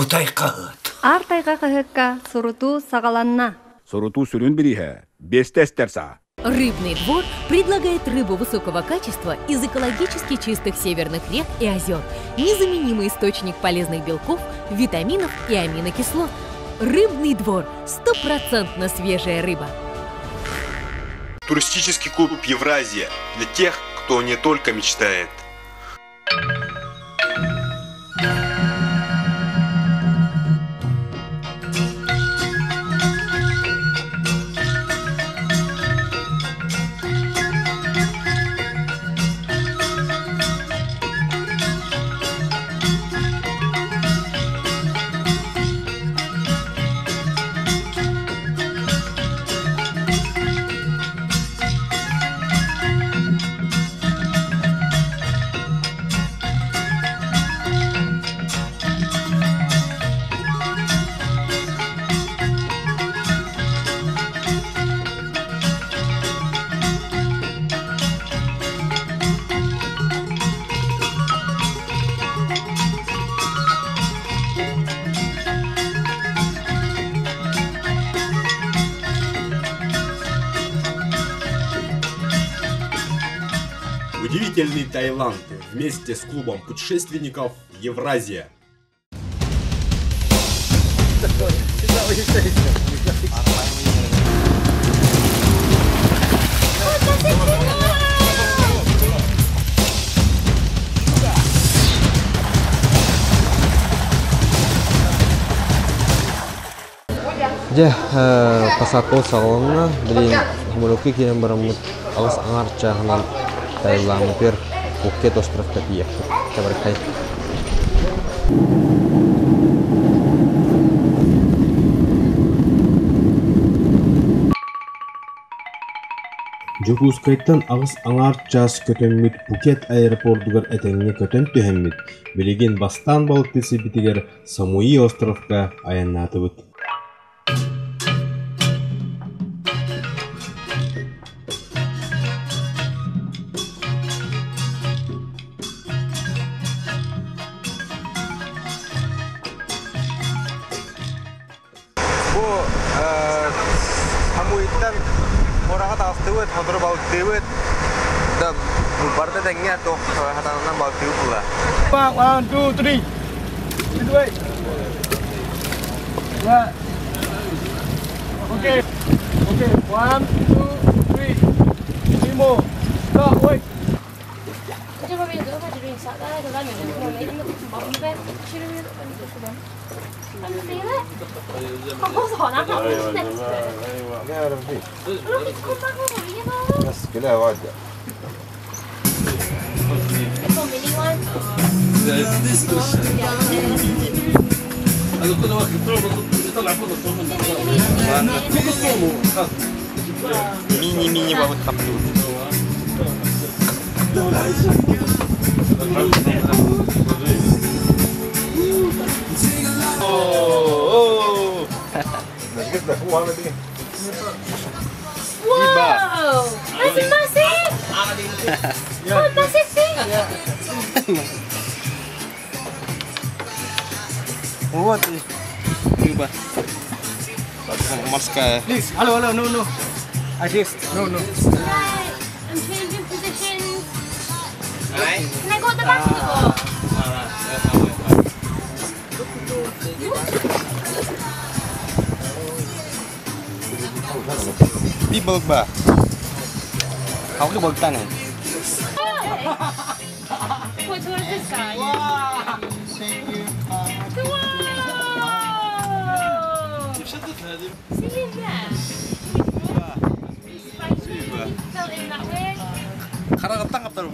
Кутай хаһыат. Аар тайҕа хаһыакка сурутуу саҕаланна. Сурутуу сүрүн бирииһэ биэстэ эстэр саа. Рыбный двор предлагает рыбу высокого качества из экологически чистых северных рек и озер. Незаменимый источник полезных белков, витаминов и аминокислот. Рыбный двор – стопроцентно свежая рыба. Туристический клуб «Евразия» для тех, кто не только мечтает. Удивительный Таиланд вместе с клубом путешественников «Евразия». Дьэ, посадка саҕаланна. Билигин самолекка киирэн бараммыт аҕыс аҥаар чааһынан Таиландпер Пхукет островка тиийиэхпит. Чабыркай. Дьокуускайтан аҕыс аҥаар чаас көтөммүт Пхукет аэропордугар этэҥҥэ көтөн түһэммит, билигин бастаан балыктыы сирбитигэр Самуи островка айаннаатыбыт. Бу Самуиттан муораҕа таҕыстыбыт, сотору балыктыыбыт. Да барыта тэҥҥэ туох хатанынан балыктыыбыт була. One, two, three. This way. Yeah. Okay. Okay. One, two, three. Three more. Stop. Wait. Мини-мини балык таптыыбыт. Whoa! That's massive! Oh, massive fish! Вот и рыба. Морская. Please. Hello, hello. No, no. I just no, no. Right, I'm changing positions. Can I go at the back of the boat? Би балык ба. Халгы балыктан эн. Point towards this side. Wow! See in there? Fell in that way. Хараҕыттан хаптар.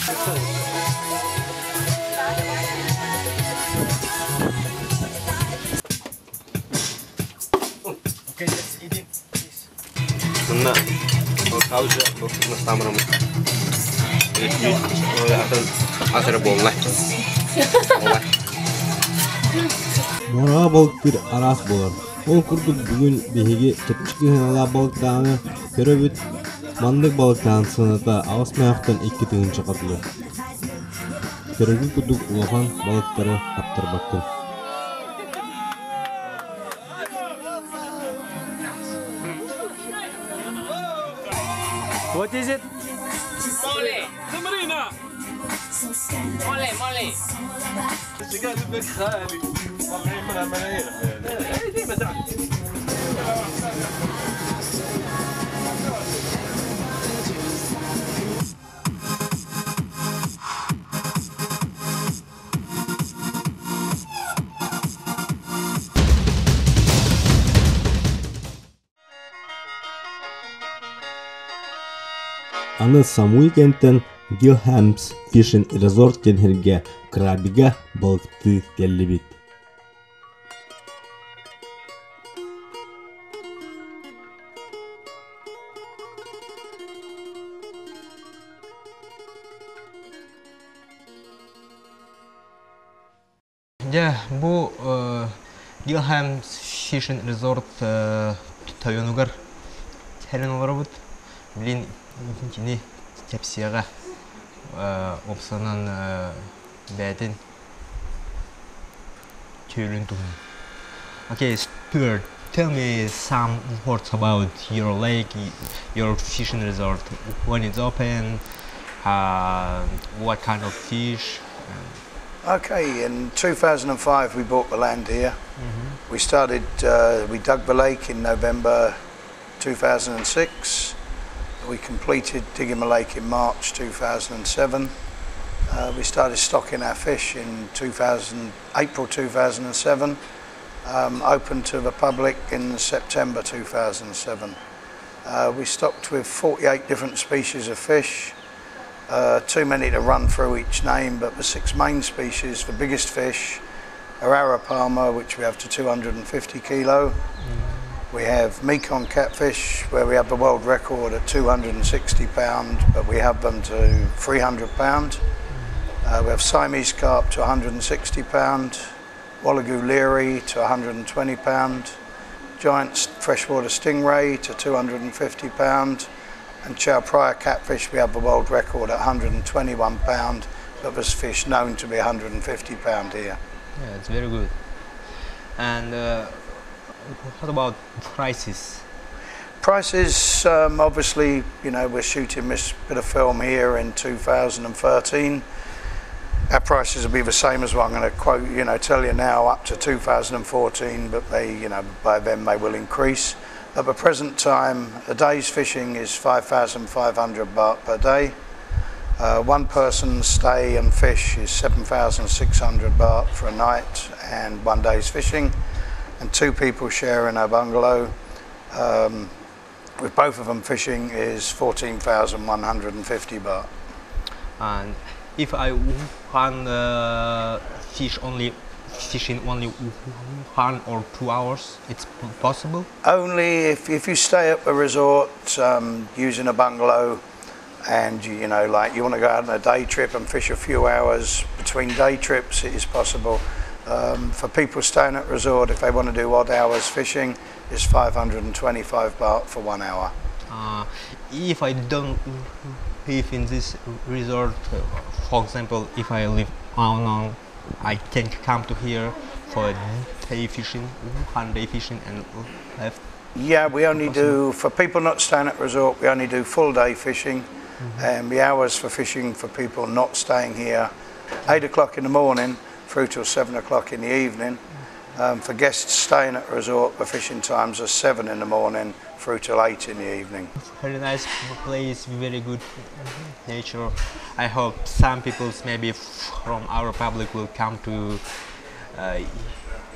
Okay, let's eat it. Манна хауза настамырым. Ас эрэ буолла. Муораҕа балыктыыр араас буолар. Ол курдук бүгүн биһиги чэпчэки сыаналаах балыктааһыны көрөбүт. Маннык балыктааһын сыаната 8 мөөхтөн 2 тыһыынча хотулу. Көрөргүт курдук улахан балыктары хаптарбаккын. What is it? تمرينة مولي مولي قلبك خالي ديما تعرف. Аны Самуи кэнниттэн Gilham's Fishing Resort диэн сиргэ Крабига балыктыы кэллибит. Дьэ, бу Gilham Fishing Resort тойонугар кэлэн олоробут. Билигин кини кэпсиэҕэ уопсанан бэйэтин күөлүн туһунан. Okay, Stuart, tell me some words about your lake, your fishing resort. When it's open, what kind of fish? Okay, in 2005 we bought the land here. We dug the lake in November 2006. We completed digging the lake in March 2007. We started stocking our fish in 2000, April 2007. Opened to the public in September 2007. We stocked with 48 different species of fish. Too many to run through each name, but the six main species, the biggest fish, are Arapaima, which we have to 250 kilo. We have Mekong catfish, where we have the world record at 260 pound, but we have them to 300 pound. We have Siamese carp to 160 pound, Wallagu Leary to 120 pound, giant freshwater stingray to 250 pound, and Chao Phraya catfish, we have the world record at 121 pound, but there's fish known to be 150 pound here. Yeah, it's very good. And what about prices? Prices, obviously, we're shooting this bit of film here in 2013. Our prices will be the same as what I'm going to quote, tell you now up to 2014, but by then they will increase. At the present time, a day's fishing is 5,500 baht per day. One person stay and fish is 7,600 baht for a night and one day's fishing, and two people share in a bungalow with both of them fishing is 14,150 baht. And if I want fish only fishing only 1 or 2 hours, it's possible? Only if you stay at the resort using a bungalow and like you want to go out on a day trip and fish a few hours between day trips, it is possible. For people staying at resort, if they want to do odd hours fishing, it's 525 baht for one hour. If I don't live in this resort, for example, if I live on, I can come to here for day fishing, one day fishing and left. Yeah, we only do, for people not staying at resort, we only do full day fishing. And the hours for fishing for people not staying here, 8 o'clock in the morning through till 7 o'clock in the evening. For guests staying at resort, the fishing times are 7 in the morning through till 8 in the evening. Very nice place, very good nature. I hope some people maybe from our public will come to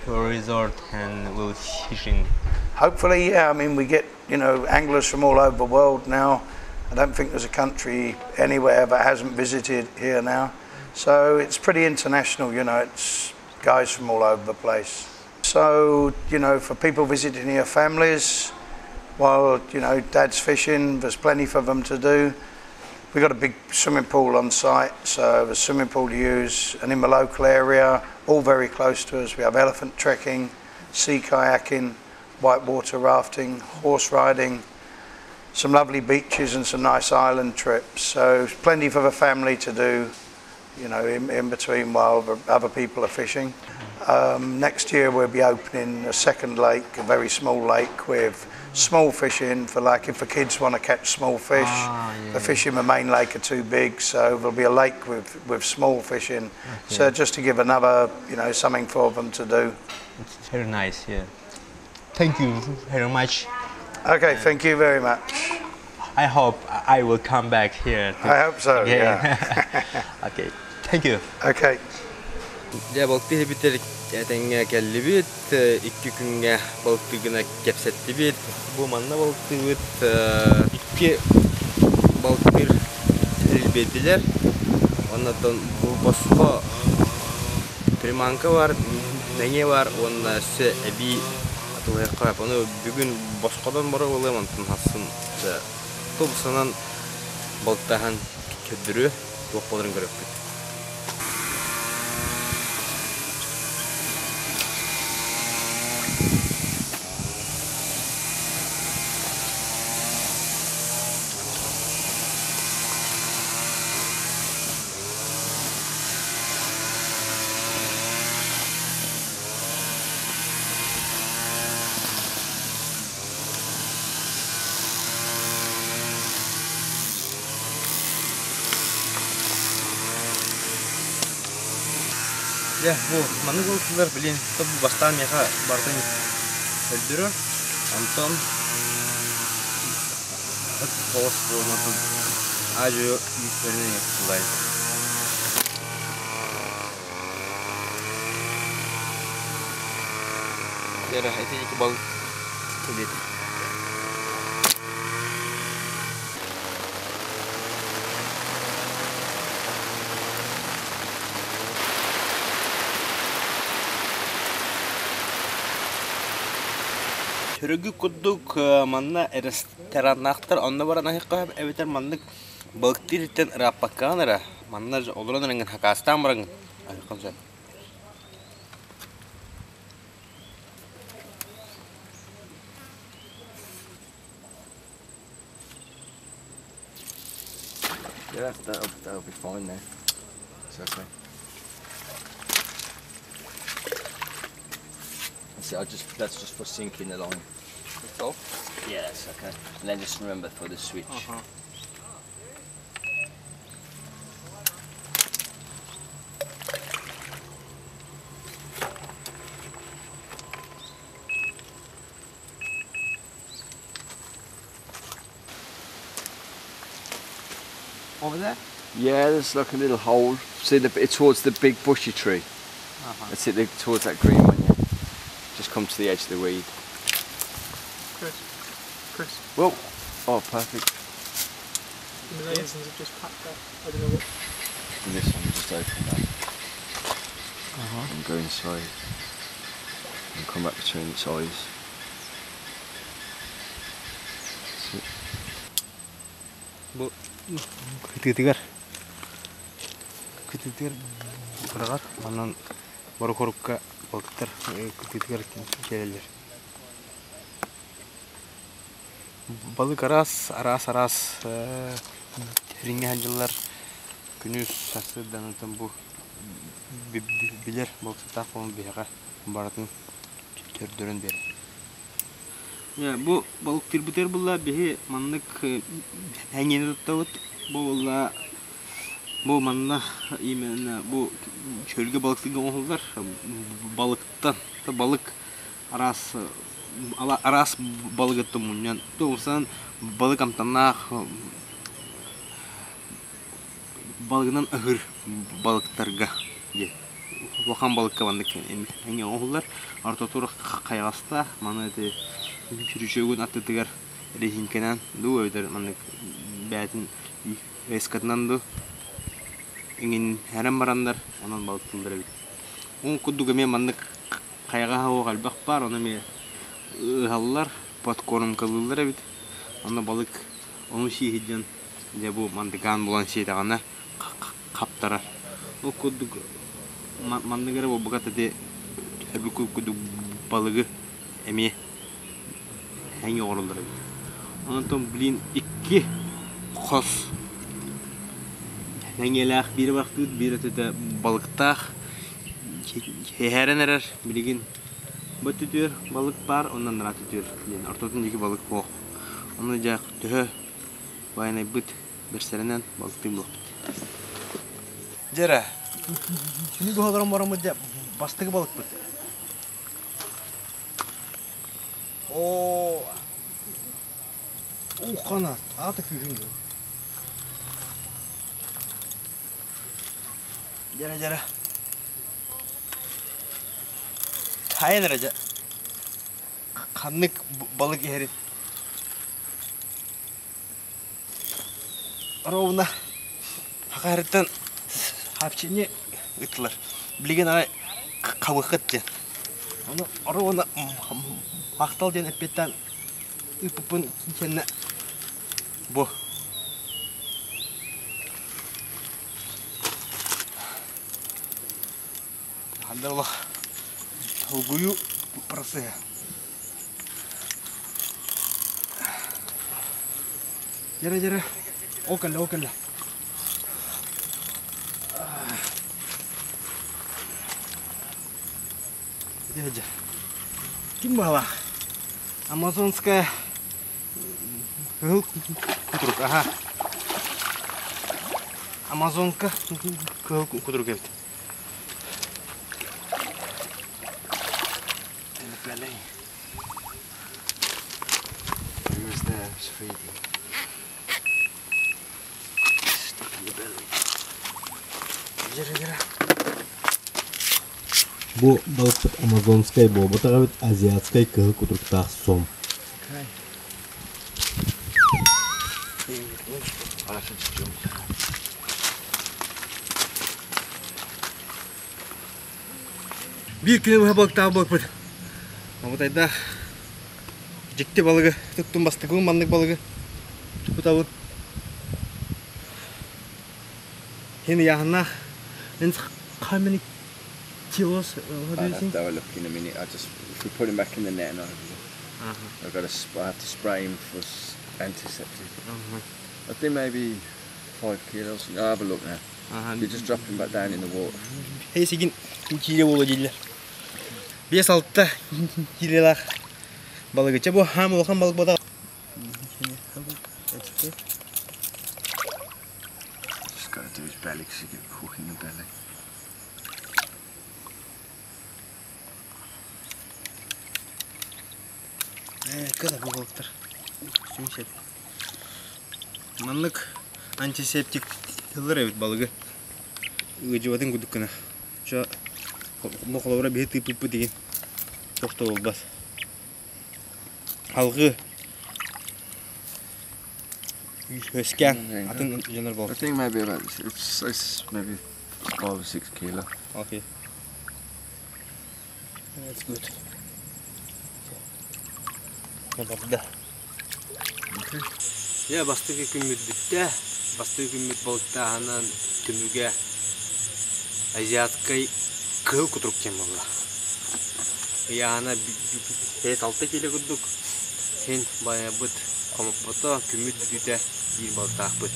your resort and will fishing. Hopefully, yeah, I mean, we get anglers from all over the world now. I don't think there's a country anywhere that hasn't visited here now. So it's pretty international, you know, it's guys from all over the place. So, you know, for people visiting here, families, while, you know, dad's fishing, there's plenty for them to do. We've got a big swimming pool on site, so there's a swimming pool to use. And in the local area, all very close to us, we have elephant trekking, sea kayaking, whitewater rafting, horse riding, some lovely beaches and some nice island trips. So plenty for the family to do, you know, in, in between while the other people are fishing. Um, next year we'll be opening a second lake, a very small lake with small fishing for like if the kids want to catch small fish. Ah, yeah. The fish in the main lake are too big, so there'll be a lake with, with small fishing. Okay. So just to give another, you know, something for them to do. It's very nice, yeah. Thank you very much. Okay, thank you very much. I hope I will come back here. I hope so, yeah. okay, thank you. Okay. Дьэ, балыктыы эбитэр этэҥҥэ кэллибит, икки күҥҥэ балыктыы гына кэпсэттибит. Бу манна балыктыыбыт, икки балыктыыр тэрил биэрдилэр. Оннотон бу босхо приманка бар, мэҥиэ бар уонна өссө эбии атылыахха. Ону бүгүн босходон барар буолуом, онтон хассын тубусанан балыктааһын көрдөрүө, туох буоларын көрөппүт. Дьэ, бу маннык ылсылар, блин, бу бастаан миэхэ барытын көрдөрөр, онтон тоҕус буолматын аа-дьуо үүттэринэн тулай. Дьэ, ити ики балык кэлиэт. Төрөгү курдук манна рестораннаахтар онно баран аһыахха эбэтэр маннык балыктыыр иттэн ырааппаккаҕын эрэ манна олорон эрэҥҥин хакаастаан бараҥҥын аһыаххын сөп. Yeah, that's, that'll, that'll be fine there. It's okay. That's it, I just, that's just for sinking the line. That's all? Yeah, that's okay. And then just remember for the switch. Uh-huh. Over there? Yeah, there's like a little hole. See, the, it's towards the big bushy tree. Uh-huh. That's it, the, towards that green one, yeah. Just come to the edge of the weed. Chris. Chris. Whoa! Oh, perfect. The Malaysians have just packed that. I don't know what. And this one, just open that. Uh-huh. And go inside. And come back between its eyes. That's it. Бу кытыытыгар кытыытыгар быраҕар онон борокорукка балыктар кытыытыгар кэлэллэр. Балык араас араас араас риҥҥэ сылдьаллар күнүс сарсыарданытын бу билэр балыксыттаах буолан биһиэхэ барытын көрдөрөн биэрэр. Бу балыктыырбытыгар булла биһи маннык эҥиэни туттабыт. Бу буолла бу манна именно бу чөлгө балыктыырга оҥоһуллар балыктан балык араас араас балыгыттан мунньан тугумсан балык амтаннаах балыгынан аһыыр балыктарга диэн улахан балыкка маннык эҥин оҥоһуллар. Ортотугар хайаҕастаах маны ити күрүчүөгүн аттытыгар эрэһииҥкэнэн дуу эбэтэр маннык бэйэтин лескатынан дуу иҥиннэрэн бараннар онон балыктыыллар эбит. Ол курдук эмиэ маннык хайаҕаһа суох элбэх баар, ону эмиэ ыһаллар, подкормкалыыллар эбит. Онно балык ону сии сылдьан дьэ бу мандыкаан булан сиэтэҕинэ хаптарар. Ол курдук маннык эрэ буолбакка ити өрбүт курдук балыгы эмиэ эҥин оҥороллор эбит. Онтон блин икки хос мэҥиэлээх биир барахтыыр, биир өтөтө балыктаах иһэрэн эрэр билигин бу өттүтүгэр балык баар онно анараа өттүтүгэр диэн ортотун диэки балык суох. Ону дьэ төһө байанайбыт бэрсэринэн балыктыы буолуохпут. Дьэ эрэ, күнү быһа олорон бараммыт дьэ бастакы балыкпыт. Оо, уххана, аата күүһүн дуу. Дьэрэ дьэрэ. Хайан эрэ дьэ. Ханнык балык иһэрин. Ровно хахаһарыттан сообщение ыыттылар. Билигин аҕай хабыаххыт диэн. Ону ровно махтал диэн эппиэттээн ыыппыппын кэннэ бу Хандар олох долгуйуу процеһа. Дьэрэ дьэрэ ол кэллэ ол кэллэ. Дьэ Ким баҕалаах? Амазонская кыһыл кутурук, аха. Амазонка кыһыл кутурук эбит. In the belly. He was there, he was feeding. Stuck in the belly. Бу балыкпыт амазонскай буолбатах эбит, азиатскай кыһыл кутуруктаах сом. Okay. I'll have to jump. Биир күнү быһа балыктаах балыкпыт. Мабытайдаах дьикти балыгы туттум бастакыбын маннык балыгы тутабын. Хин ыйааһыннаах. How many kilos? What do I'd you have think? to have a look in a minute. I just if we put him back in the net and I'll have a look. I've got to I have to spray him for antiseptic. I think maybe 5 kilos. I'll have a look now. You just drop him back down in the water. Эсигин киилэ буолуо дииллэр. 5-6 киилэлээх балыгы. Чэ бу хаам улахан балык буолар. Just got to do his belly because he get hook in the belly. Кыра бу балыктар. Сүмсэт. Маннык антисептик тыллар эбит балыгы. Ыдьыбатын курдук гына. Чо холобура биһи тыыппыппыт игин тохто буолбат. Алгы өскән атын дьонор I балык. think maybe about it's maybe 5 or 6 kilo. Okay. That's good. Барда. Дьэ бастакы күммүт бүттэ. Бастакы күммүт балыктааһынан түмүгэ азиатскай кыһыл кутурук диэн буолла. Ыйааһына 5-6 киилэ курдук. Син байабыт хомоппото, күммүт бүтүүтэ биир балыктаахпыт.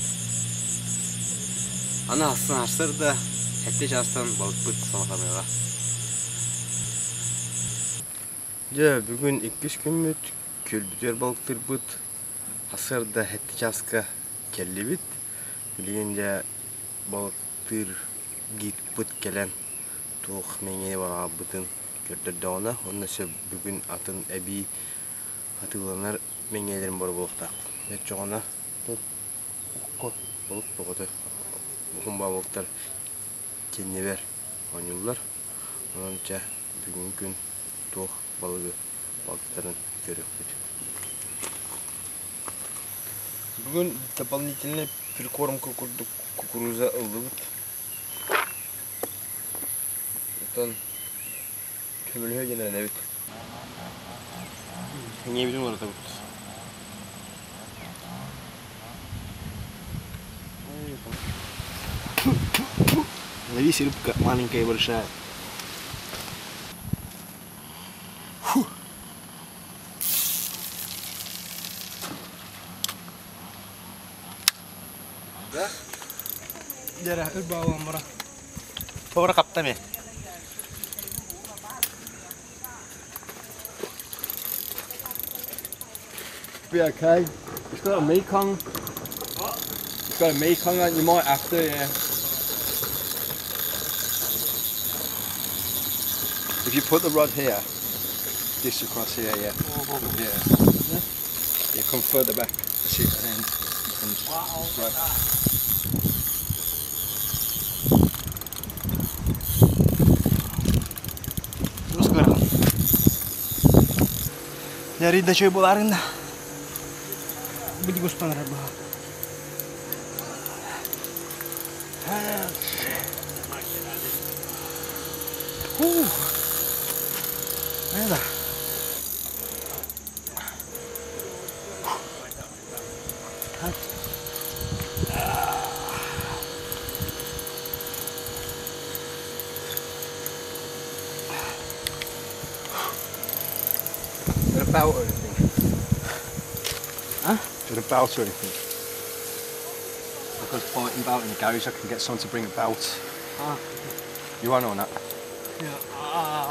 Аны ахсын арсар да 7 чаастан балыкпыт салҕаныаҕа. Дьэ, бүгүн иккис күммүт, күөлбүтүгэр балыктыырбыт. Сарсыарда 7 чааска кэллибит. Билигин дьэ балыктыыр гидпыт кэлэн туох мэҥиэ баҕарбытын көрдөрдөҕүнэ, уонна сөп бүгүн атын эбии атыыланар мэҥиэлэрин боруобалыахтаахпыт. Оччоҕуна балык бөҕөтө букун балыктар кэннибэр оонньууллар. Онон чэ бүгүҥҥү күн туох балыгы балыктарын көрүөхпүт. Бүгүн дополнительный прикормка курдук кукуруза ыллыбыт. Оттон көмөлөһө диэн эрэнэбит. Эҥиэбитин уларытабыт. Ловись, рыбка маленькая и большая. Фу. Дьэрэ, ырбаалан бара. Тоҕо хапта ме. Be okay. It's got a Mekong. It's got a Mekong on. You might have to, yeah. If you put the rod here, this across here, yeah. Yeah. Yeah, come further back. That's it, and then and right. Ярыйда чөй буларын. Били гуспанар бу. Фух. Это. Is it a belt or anything? Huh? Is it a belt or anything? Because fighting belt in the garage, I can get someone to bring a belt. Ah. You want or not? Yeah,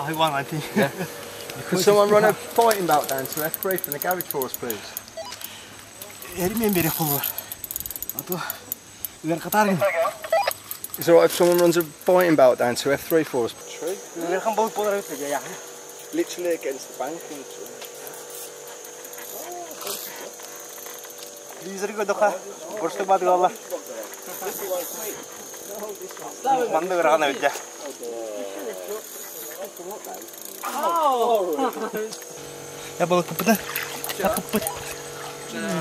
I want, I think. Yeah. Could someone run a fighting belt down to F3 from the garage for us, please? Erimeyen beri kolu var. Ато ыаркатаргын. Is it alright if someone runs a fighting belt down to F3 for us? True. Ыарахан балык болар эбит я. Literally against the bank. And Телевизорга доха борсты бадыгалар. Манды ыарахан эбит я. Я балык куппута. Куппут.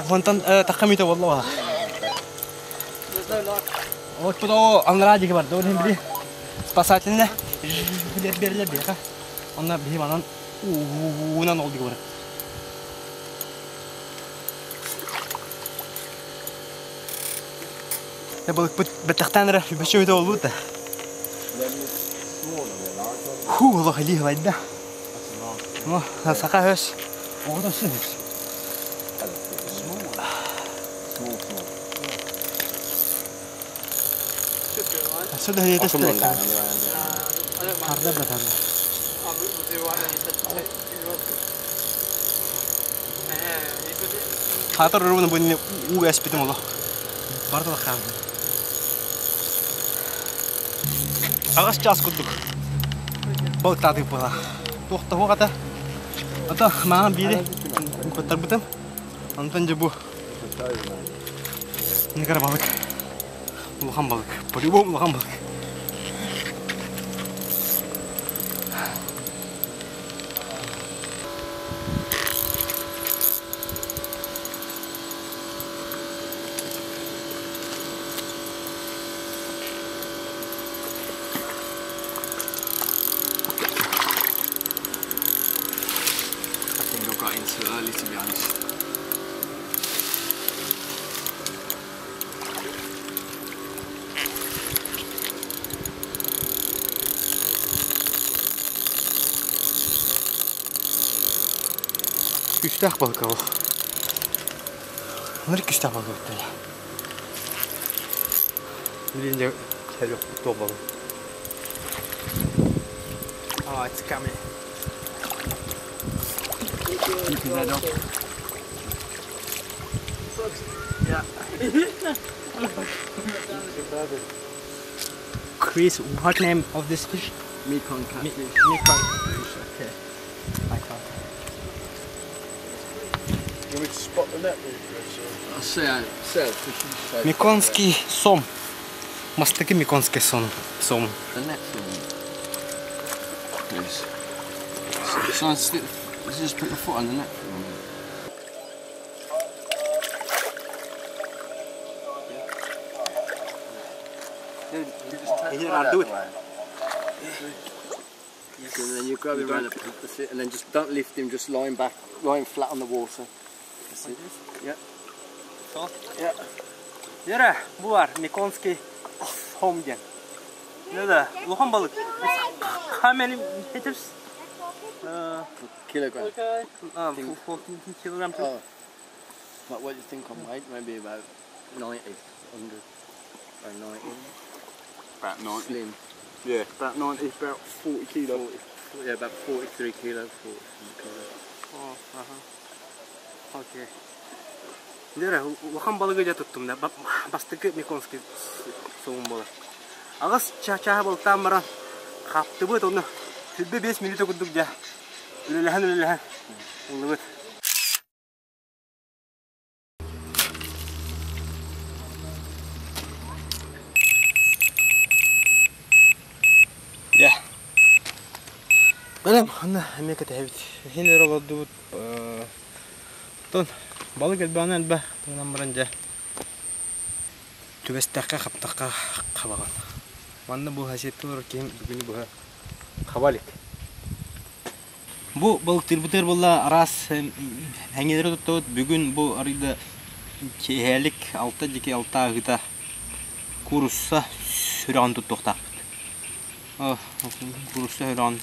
Вонтан тахамита والله. Вот туда анрадик бар, дорин били. Спасательный. Билет берилер бияка. Онна биһи манан уунан ол диги бар. Я балык беттахтан ра, бөчө өтө болбут да. Ху, олох или лайда. Ну, сака хөс. Оғдан сүн хөс. Сюда я I can run down anyway. Tarda да tarda. Хатыр рубны буны у эспитим олох. Барды хан. Агас час кудук. Балык тады була. Тохта хугата. Ата маан бири. Көтөр бутым. Антон же бу. Никара балык. Улахан балык. По-любому улахан балык. I think I got in too early, to be honest. Күстәк балык ол. Ныр күстәк балык өттө. Билинде келип топ балык. Oh, it's coming. Keep his head up. Yeah. Chris, what name of this fish? Mekong catfish. Mekong fish, okay. I thought. You want me to spot the net with you, Chris? Or? I'll see how, see how the fish is shaped. Меконский сом. Мастаки меконский сон. Сом. The net for me. Please. So I stick, just put your foot on the net for me. Here I'll do it. And then you grab him round the that's it, and then just don't lift him, just lying back, lying flat on the water. That's it. Yeah. So? Yeah. Дьэ, бу баар, Меконский сом диэн. Да, улахан балык. How many meters? Kilogram. Okay. 14 kilograms. Oh. But what do you think on weight? Maybe about 90, 100, or 90. About 90. Slim. Yeah, about 90, about 40 kilo. 40, yeah, about 43 kilo, 40 kilo. Oh, uh-huh. Okay. Дьэ, улахан балыгы дьэ туттум да. Бастакы Меконский сомум буолар. Аҕыс чааһы балыктаан баран хаптыбыт, онно 25 мүнүүтэ курдук дьэ үлэлэһэн үлэлэһэн ыллыбыт. Дьэ. Бэлэм, онно эмиэ кэтэһэбит. Иһин өр олордубут. Оттон балык элбэҕинэн элбэх гынан баран дьэ түбэстэххэ хаптахха хабаҕын. Манна бу хасиетта олорор киһим бүгүнү быһа хаба илик. Бу балыктыырбытыгар буолла араас эҥиэлэри туттабыт. Бүгүн бу арыйда киэһэлик алта дьики алта аһыыта куурусса сүрэҕин туттуохтаахпыт. Куурусса сүрэҕин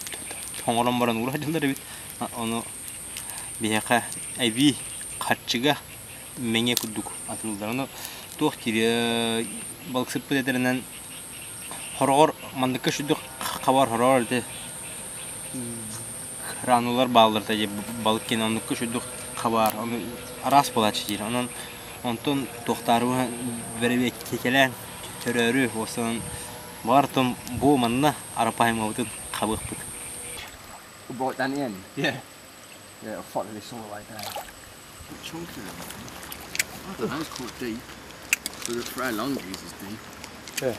тоҥорон баран уура сылдьаллар эбит. Ону биһиэхэ эбии харчыга мэҥиэ курдук атыылыыллар. Ону туох диир балыксыппыт этэринэн хороҕор манныкка сүрдүк хабар хороҕор ити гранулар бааллар дии балык киэнэ оннукка сүрдүк хабар ону араас буолааччы диир. Онон онтон туохтаарыбы бэрэбиэккэлээн төрөөрү уостанан баҕар бу манна арапааймабытын хабыахпыт. Right down the end? Yeah. Yeah, it'll follow this all the way down. Bit chunky though. I don't know, it's quite deep. For how long it is, it's deep. Yeah.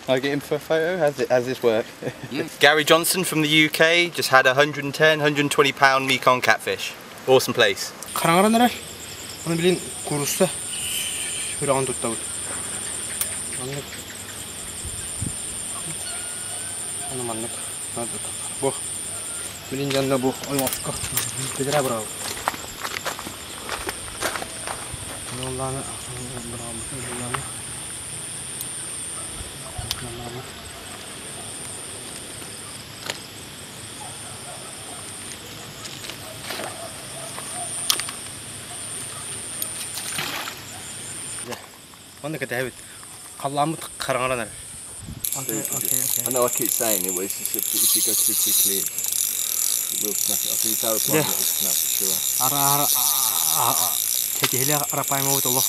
I get in for a photo? How's, it, how's this work? Yeah. Gary Johnson from the UK just had a 110, 120 pound Mekong catfish. Awesome place. Хараҥаран эрэр. Ону билин куурусса сүрэҕин туттабыт. Маннык. Аны маннык. Бу. Билин дьонно бу ойоҕоско бэдэрээ быраҕабыт. Ноллааны быраҕабыт, ноллааны. Ноллааны. Манна кэтэһэбит. Халлааммыт хараҥаран эрэр. Okay, okay, okay. I know I keep saying it, but it's just if you go too quickly, it will snap. I think it's our point that will snap for sure. Ара тэтиһилээх арапааймабыт олох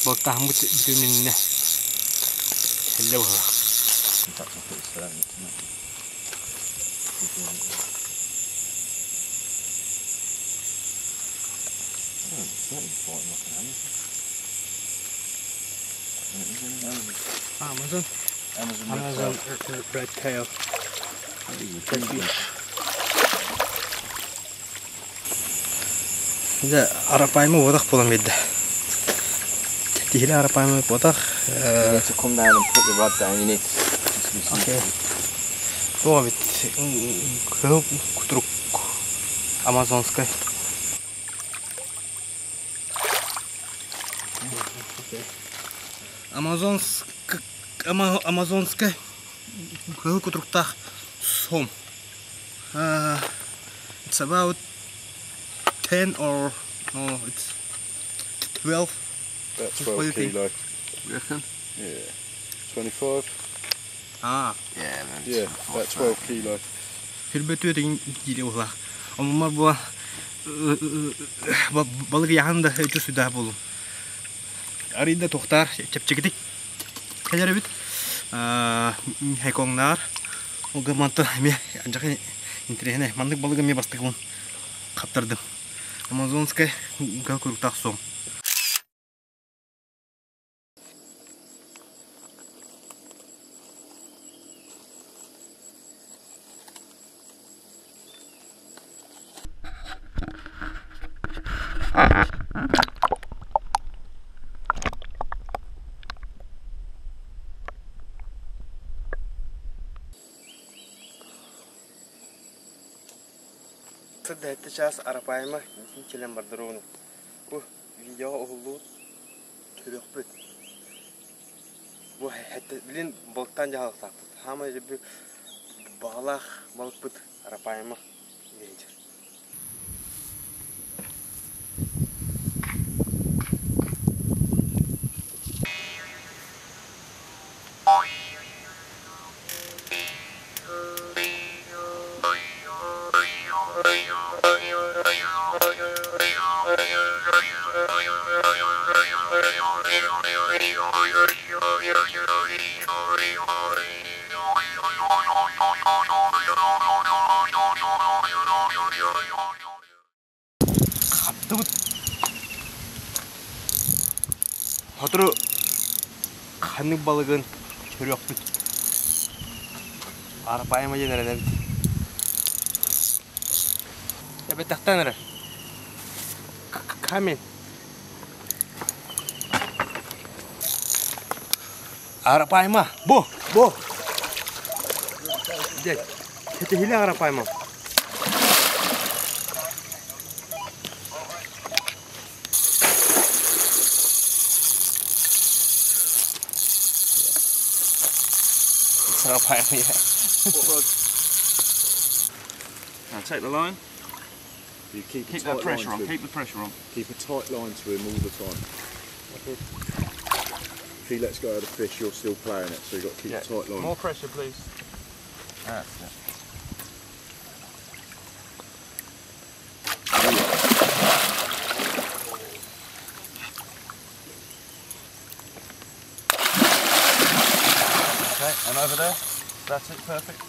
балыктааһыммыт бүтүн иннинэ эллэ быһыылаах. In fact, I'll put this down tonight. Oh, it's certainly biting like an Amazon. Amazon. Amazon, Amazon red tail. Red Дьэ, арапаайма уотах буолан биэрдэ. Тиһилэ арапаайма буотах. You need to come down and put the rod down. You need to just be Окей. Туох эбит кыһыл кутурук амазонскай. Амазонск амазонскай кыһыл кутуруктаах сом. It's about 10 or no, it's 12. About What do you 12 think? kilo. You reckon? Yeah. 25? Ah. Yeah, man. Yeah, about 12 kilo. Сүүрбэ түөрт киилэ буоллаах. Омумар була балык яхан да өтө сүдэ буолум. Арыйда туохтаар чэпчэкитик кэлэр эбит. Хайкоҥнаар. Ол гыммантан эмиэ андьака интэриэһинэй. Маннык балыгы эмиэ бастакыбын хаптардым. Амазонскай гал куруктаах сом. Сарсыарда сэттэ чаас арапайма кэлэн бардар ууну. Бу видеоҕа уһуллубут көрүөхпүт. Бу билин балыктаан дьаһалыктаахпыт. Хаамай дьэ баҕалаах балыкпыт арапайма диэччи. Хаптыбыт. Сотору ханнык балыгын көрүөхпүт. Арапайма диэн эрэнэбит. Эбэтэхтэн эрэ. Камень. Арапайма. Бу, бу. Дядь, это хиля арапайма. It's arapaima, yeah. Now take the line. You keep, Keep a that tight pressure line on, to him. keep the pressure on. Keep a tight line to him all the time. If he lets go of the fish, you're still playing it, so you've got to keep a tight line. More pressure, please. That's it. Okay, and over there. That's it, perfect.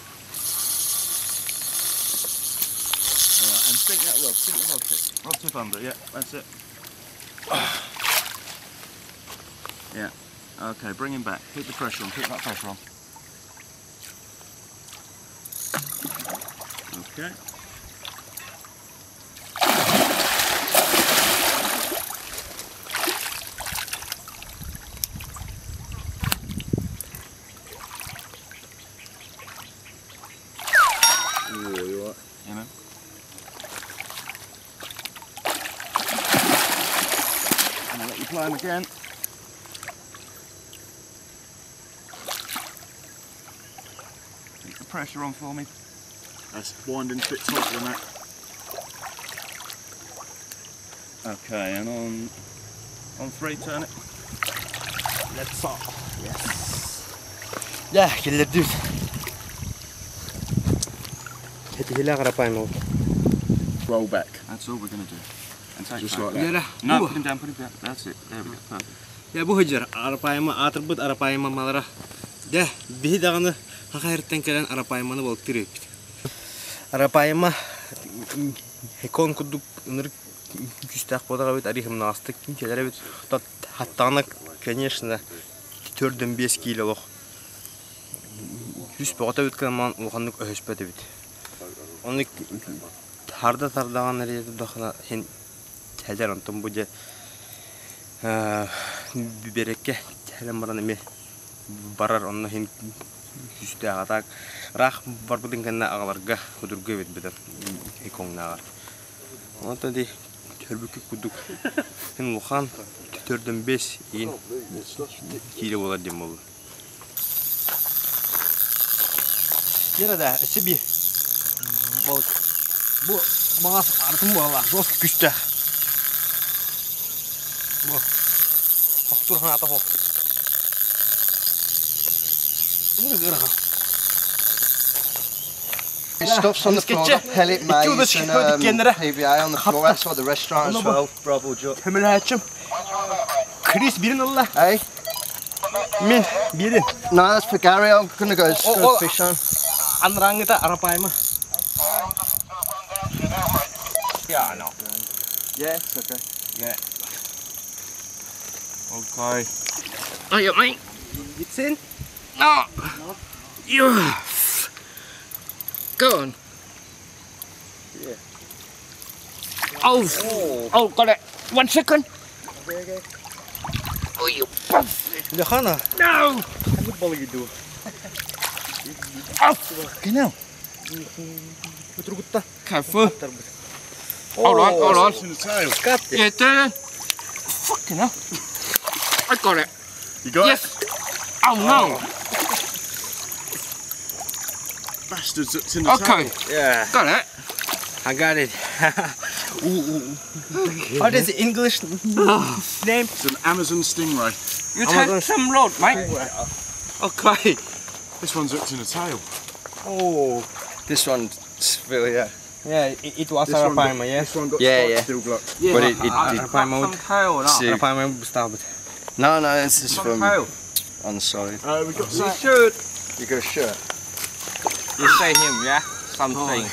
Alright, and sink that rod, sink the rod tip. Rod tip under, yeah, that's it. Yeah, okay, bring him back. Keep the pressure on, keep that pressure on. Okay. Ooh, you all right? Yeah, man. And I'll let you play him again. Keep the pressure on for me. That's winding a bit tighter than that. Okay, and on three, turn it. Let's go. Yes. Yeah, киллэрдибит. Хэтиһилээх арапайма. Roll back. That's all we're going to do. And take Just back. like that. Yeah. No, put him down, put him down. That's it. There we go. Perfect. Я бу хыдьар арапайма аатырбыт арапайма малара. Дьэ, биһи даҕаны хахайыртан кэлэн арапайманы балыктыыр эбиппит. Арапайма хекон курдук ынырык күүстээх буолар эбит, арыйхымнаҕастык кэлэр эбит. Хаттаҕына, конечно, 4-5 киилэ олох. Үс бөҕөтө эбит гынан улаханнык өһөспөт эбит. Ону тарда тардаҕын эрэ дохна хин кэлэр онтон бу дьэ биэрэккэ кэлэн баран эмиэ барар онно иһин күүстээх атаак ыраах барбытын кэннэ аҕаларга судургу эбит быдан икоҥнааҕар. Онтон ди төрбүккэ курдук хин улахан 4-5 иин киилэ буолар диэн буолла. Дьэ да, өссө биир балык. Бу маҥаас арытын буолла, жестко күүстээх. Бу хохтуур ханаата хох. Stuff's on the floor, got pellet maize and PVA on the floor outside the restaurant as well. Bravo, Joe. Көмөлөһөөччүм. Крис бирин ылла. Hey? Мин бирин. No, that's for Gary. I'm gonna go Oh, oh. fish on. Анарааҥҥыта арапайма. Yeah, I know. Yeah, it's okay. Yeah. Okay. Oh, yeah, mate. It's in. No. Yeah. Go on. Yeah. Oh. Oh, got it. 1 second. Oh, you bastard. Johanna. No. What you do? Oh, fucking hell. Careful. Hold on, hold on. It's in the tail. Yeah, Darren. Fucking hell. I got it. You got yes. it? Oh no. Bastards, it's in the Okay. tail. Yeah. Got it. I got it. What is the English name? It's an Amazon stingray. You take some rod, mate. Okay. This one's hooked in the tail. Oh. This one's really, yeah. Yeah, it was This one got- Arapaima, yeah? This one got Yeah, spikes yeah. still blocked. Yeah. But it Arapaima Some tail, See. Arapaima bыстаабыт. No, this is Some from tail. on the side. We got You should. You got a shirt. You say him, yeah? Something.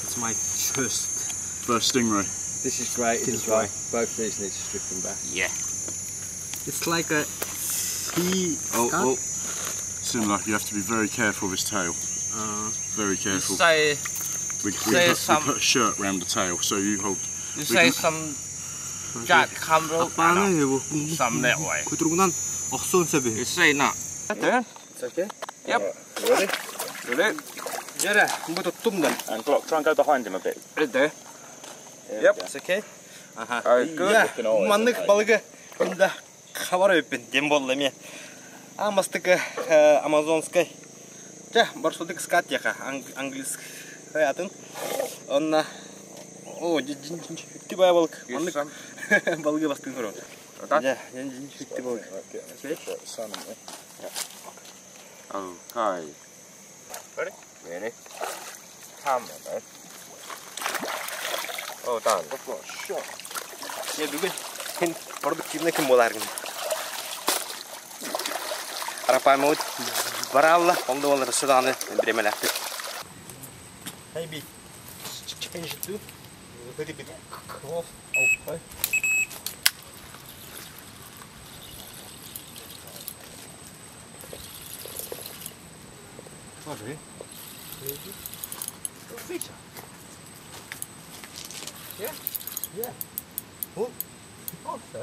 It's my first. First stingray. This is great as well. Both these need stripping back. Yeah. It's like a sea. Oh, oh. Similar. You have to be very careful with his tail. Very You careful. say We, we, say put, some- we put a shirt round the tail, so you hold. you we say can- some Jack Campbell. Some that way. Кутуругунан охсуон сөбү. You say not. There. It's okay. Yep. Ready? Ready? Жара, бу туттум да. And Glock, try and go behind him a bit. Right there. Yep. It's okay. Аха. Alright, good. Я, маннык балыгы да хабар өппүн дем болла ме. Амастыкы амазонскай. Жа, барсудык скат яха, английский атын. Онна о, жүкті бай балык. Маннык балыгы бастын көрөм. Жа, жүкті балык. Okay. Ready? Ready. Come on, mate. Well done. I've got a shot. Я бүгүн хин ордук кимне ким боларгын. Арапаймут баралла, онда олар сыданы биремеләппит. Maybe change it to a little bit close. Okay. Sorry. Feature. Yeah? Yeah. Oh. Oh, so.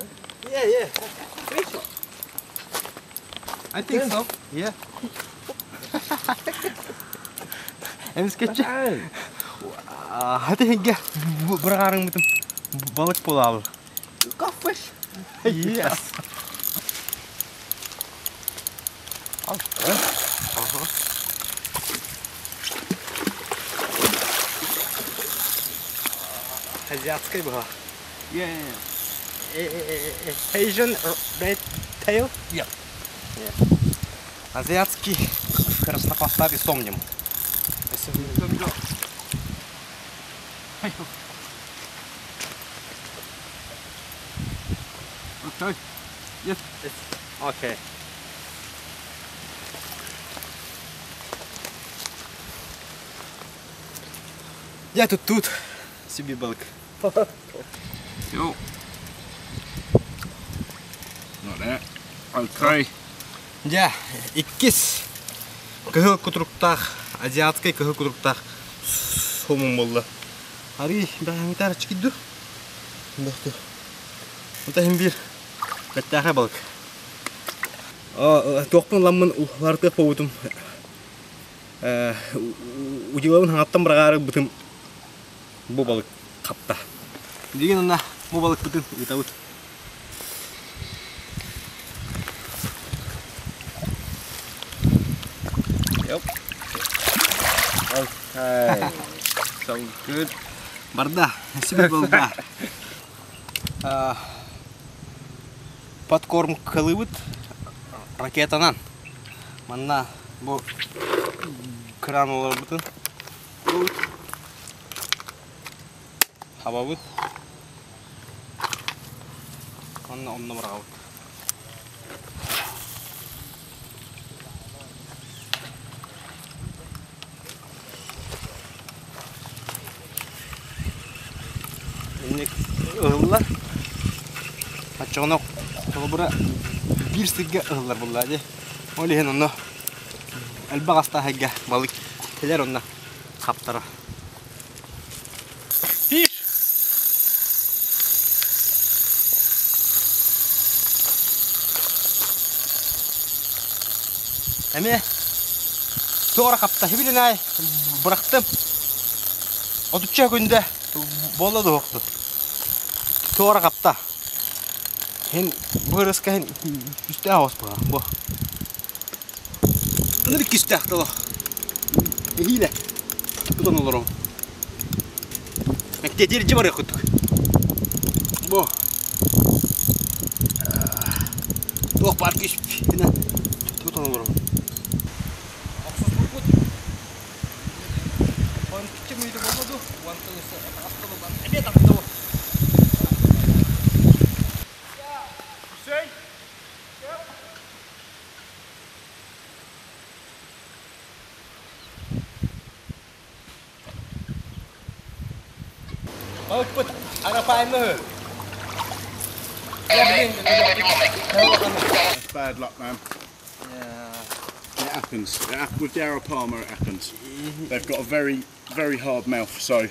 Yeah, yeah. Feature. I think so. Yeah. Эмискече. Хаты хинге быргарың бүтүн балык болалы. Got fish. Yes. Okay. Uh-huh. Азиатский буга. Yeah. Asian red tail? Yeah. Yeah. Азиатский краснохвостатый сомним. Okay. Yes. Okay. Я тут тут себе балык. Yo. Not that. Okay. Я иккис кыһыл кутуруктаах, азиатскай кыһыл кутуруктаах сомун болла. Ари бәһәңтәр чикидү. Бәхтү. Онта хим бир бәттәхә балык. А тоқпын ламмын уларды повутум. Э удилабын хаңаттан баргары бутум бу балык капта. Деген ана бу балык бутун итабыт. Yep. Okay. So good. Барда, себе балда. Подкорм кылыбыт ракетанан. Манна бу кран олар бутун. Хабабыт. Онна онна барабыт. Инник ыллар. Ачоно холбура бир сирге ыллар булла ди. Ол иһин онно элбэх астаахайга балык келер онно хаптара. Fish. Эми туора хапта хибилинай бырахтым. Отучча күндө Буола дуһукту. Туора капта. Хин бу ырыска хин үстээх оҕус була. Бу. Аны иккистээх тылы. Эһиилэ. Тутан олором. Мэктиэтиир барыах курдук. Бу. Туох баар күүс тутан олором. Охсуспуппут. Онтучча мүнүүтэ буолла дуу? Уонтан өссө астылыллан эмиэ тапта бу. Балыкпыт арапайма үһү. That's bad luck, man. Yeah. It happens. It hap- with the Arapama, it happens. They've got a very, very hard mouth, so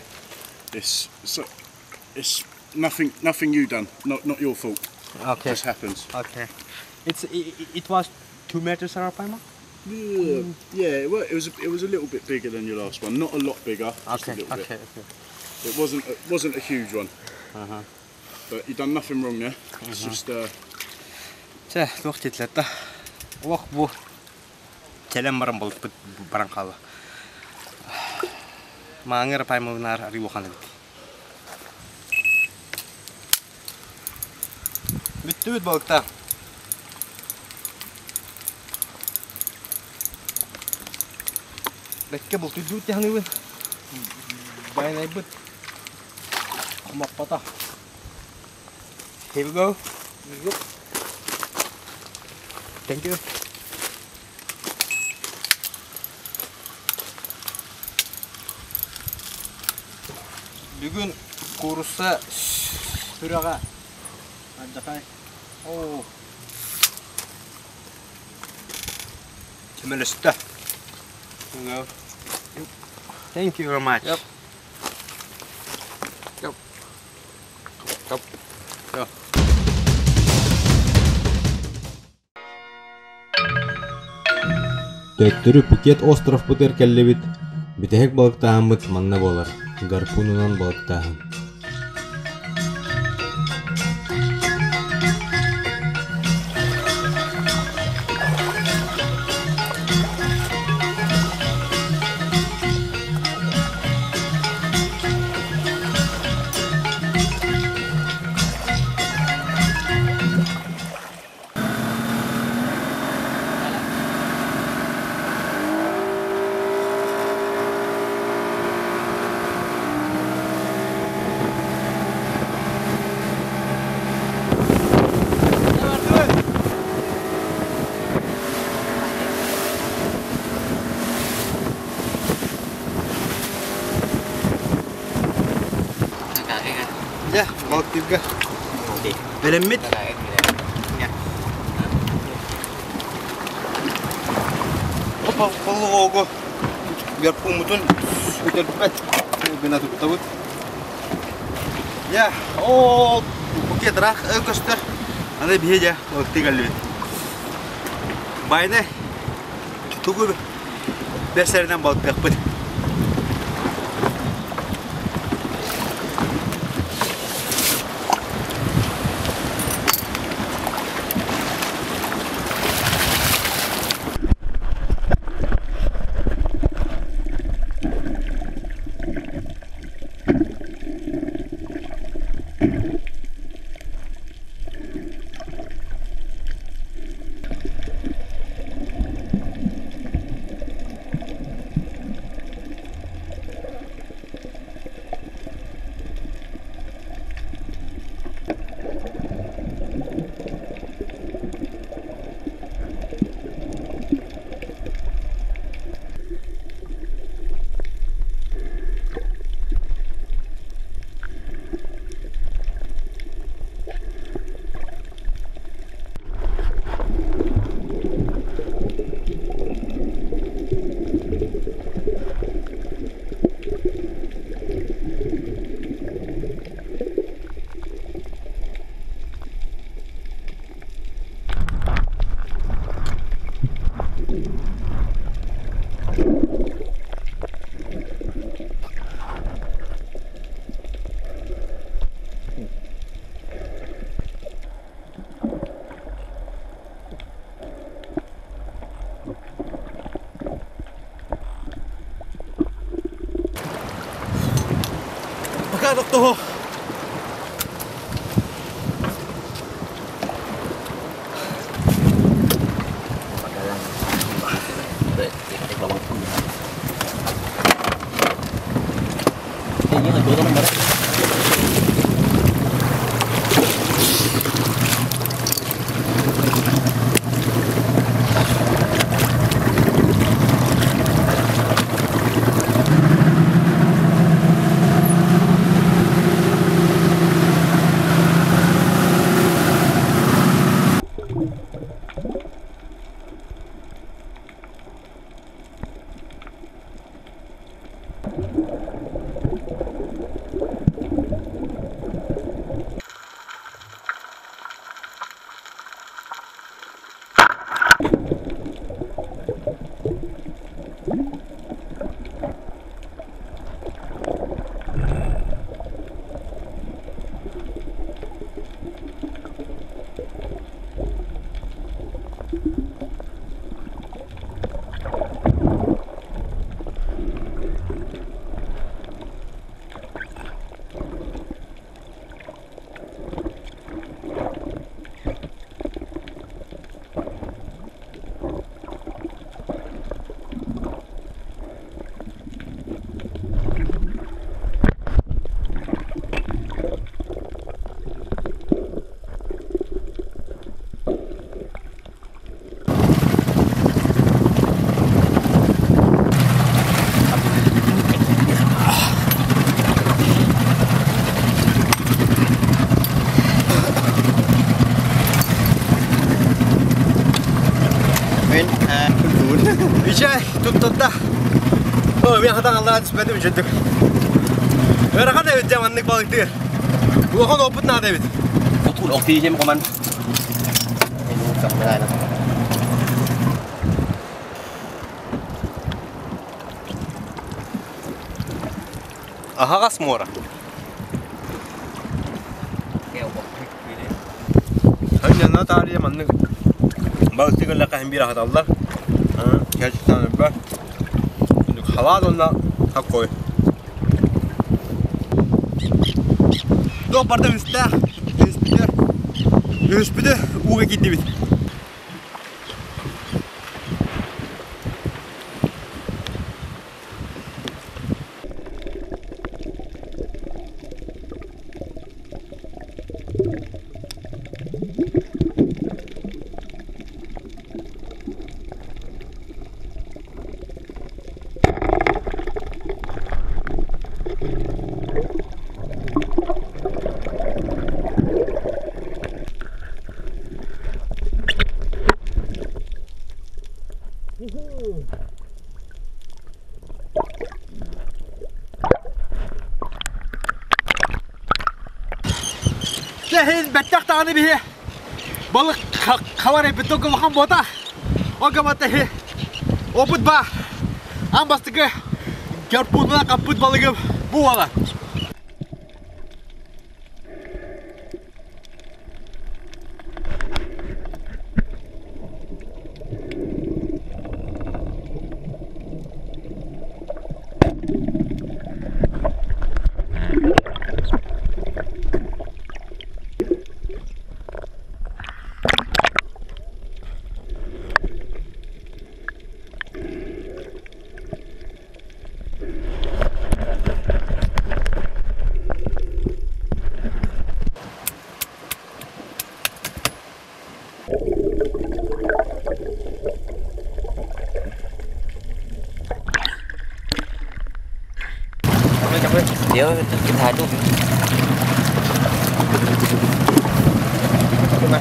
it's so it's nothing. Nothing you done. Not not your fault. Okay. Just happens. Okay. It's it, it was 2 meters arapaima? Yeah, yeah. It, it was it was a little bit bigger than your last one. Not a lot bigger. Just Okay, a little okay, bit. okay. It wasn't a huge one. But you've done nothing wrong there. It's just Чэ, туох титлетта. Олох бу кэлэн баран балыкпыт баран хаалла. Маҥан арапаймабынааҕар арыый улахан эбит. Бүттүбүт балыкта. Бэккэ бултуйдубут дии Байанайбыт хомоппото. Here we go. Thank you. Бүгүн куурусса сүрэҕэ алдьархай. Оо. Көмөлөстө. Thank you very much. Yep. Yep. Yep. Yep. Төттөрү Пхукет островпутугар кэллибит, бүтэһик балыктааһыммыт манна буолар, гарпунунан балыктааһын. Дьэ, балыктыырга бэлэммит. Полуогу гарпуммутун сүтэрбэт гына туттабыт. Дьэ, ол Пхукет ыраах көстөр. Аны биһи дьэ балыктыы кэллибит. Байанай тугу бэрсэринэн балыктыахпыт. Пока тохтоһо. Мен Үчэй туттарда. О, мен хатан аллара түспэтим үчүдүк. Ыарахан эбит дьэ маннык балыктыыр. Улахан опыт наада эбит. Аһаҕас муора. Ханньана таарыйа маннык балыкты кэллэххэ иһин биир аһаталлар. Кэлчиттэн өлбө. Халаат уонна хаккой. Туох барда үстээх, үспүтэ, үспүтэ ууга киирдибит. Дьэ, бэттэх даҕаны биһи балык хабар эбит улахан буота. Ол гамата опыт ба. Аан бастакы гарпунунан хаппыт балыгым бу буолар. เดี๋ยวกินถ่ายรูปขึ้นมา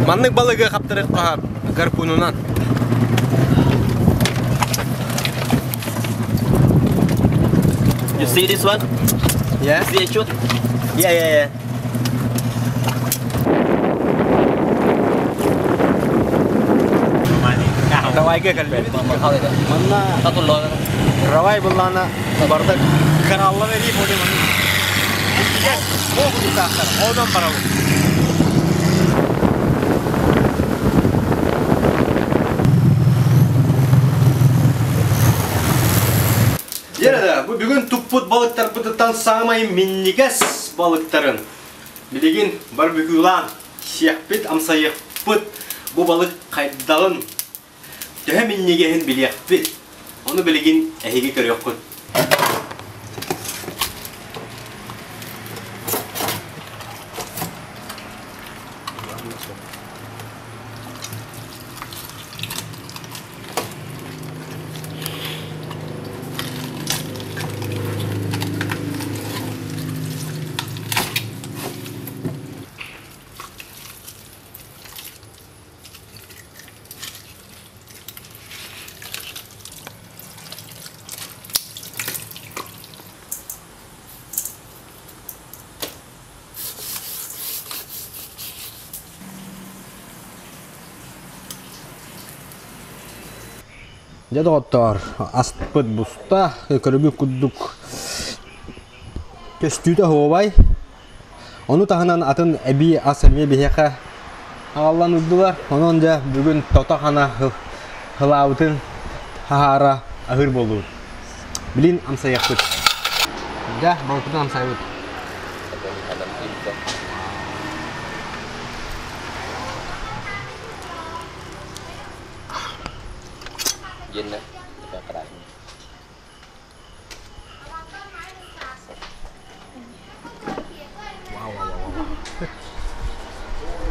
Маннык балыгы хаптарыахха гарпунунан. You see this one? Yeah. You see a shoot? Yeah. Равайга кэлбит. Манна Равай буллаана барда каналла берии боли манна. Бу кутаахтар, онон барабыт. туппут балыктарбытыттан саамай минньигэс балыктарын билигин барбекюлаан сиэхпит, амсайыахпыт. Бу балык хайдаҕын, төһө минньигэһин билиэхпит. Ону билигин эһиги көрүөххүт. Дьэ доҕоттоор, аспыт буста, көрүгү курдук көстүүтэ оһуобай. Ону таһынан атын эбии ас эмиэ биһиэхэ аҕаллан урдулар. Онон дьэ бүгүн тото-хана хылаабытын хаһаара аһыыр буоллубут. Билин амсайыахпыт. Дьэ, балыкпытын амсайбыт.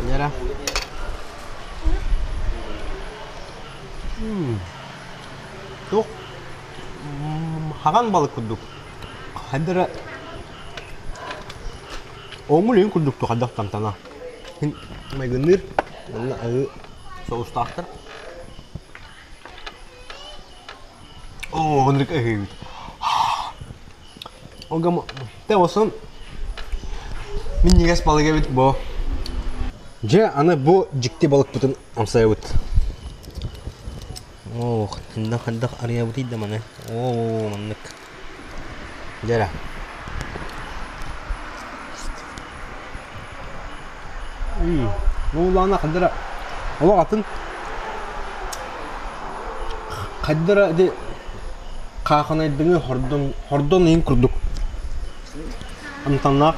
Лера. Туох хаҕан балык курдук. Хайдара Оҥул иһин курдук хайдах тамтана. Майгынныыр уонна аһыы соустаахтар. Оо, оннук аһыыбыт. Огам те осон минньигэс балык эбит бу. Дьэ, аны бу дьикти балыкпытын амсайабыт. Ох, ханна-хандах арыйабытый да маны. Оо, маннык. Дьэ эрэ. Уулаана хандара олох атын хайдара ити хаахынайдыҥы хордон хордон иһин курдук амтаннаах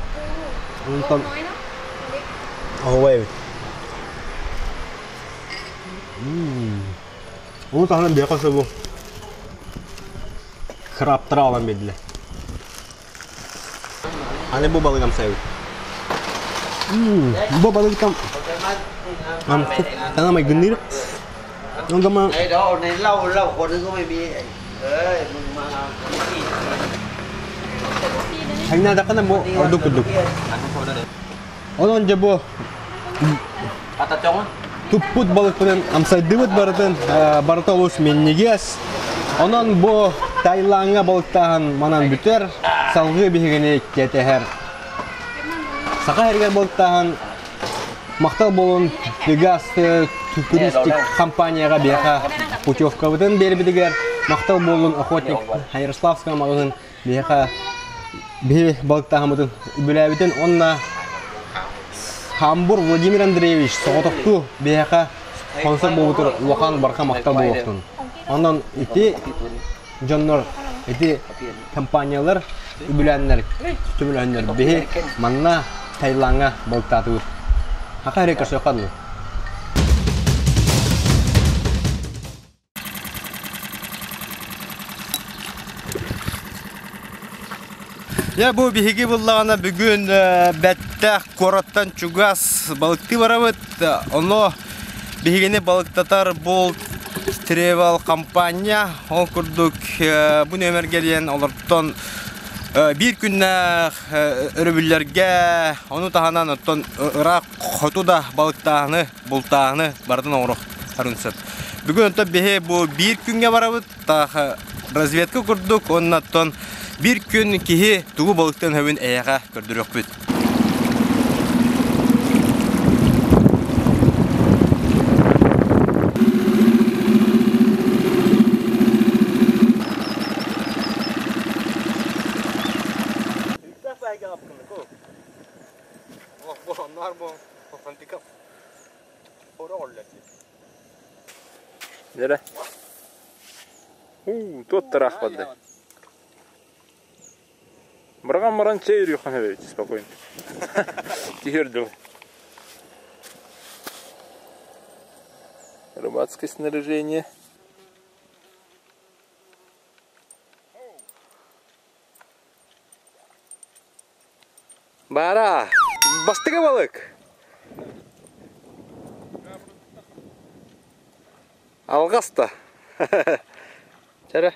онтон оһуобай эбит. Ону таһынан биһиэхэ сөбү Крабтары аҕалан биэрдилэр. Аны бу балык амсайбыт. Бу балык там тана майгынныыр. Онгама Хайнаадаххына бу ордук курдук. Онон дьэ бу туппут балыкпытын амсайдыбыт барытын барыта олус минньигэс. Онон бу Таилаҥҥа балыктааһын манан бүтэр, салгыы биһигини кэтэһэр. Саха сиригэр балыктааһын махтал буолун Пегас туристик компанияҕа биһиэхэ путевкабытын биэрбитигэр махтал буолун охотник Ярославского маҕаһыын биһиэхэ биһи балыктааһыммытын үбүлээбитин уонна Хамбур Владимир Андреевич соҕотохтуу биһиэхэ спонсор буолбутугар улахан барҕа махтал буолуохтун. Онон ити дьоннор, ити компаниялар үбүлээннэр, түмүлээннэр биһи манна Таилаҥҥа балыктаатыбыт. Хаха эрэ көрсүөххэ дылы. Дьэ бу биһиги буллаҕына бүгүн Бэттэх куораттан чугас балыктыы барабыт. Ону биһигини балыктатар Болт Travel компания ол курдук бу нүөмэргэ диэн олортон биир күннээх өрөбүллэргэ ону таһынан оттон ыраах хоту да балыктааһыны бултааһыны барытын оҥоруохтарын сөп. Бүгүн онтон биһи бу биир күҥҥэ барабыт, таах разведка курдук уонна оттон биир күн киһи тугу балыктыан сөбүн эйэҕэ көрдөрүөхпүт. Нere? Уу, туоттараах барда. Быраҕан баран чэй үрүөххэ сөбөбүт спокойно. Түһүөр дылы. Рыбацкое снаряжение. Бара, бастыгы балык. Алҕаста. Чэрэ.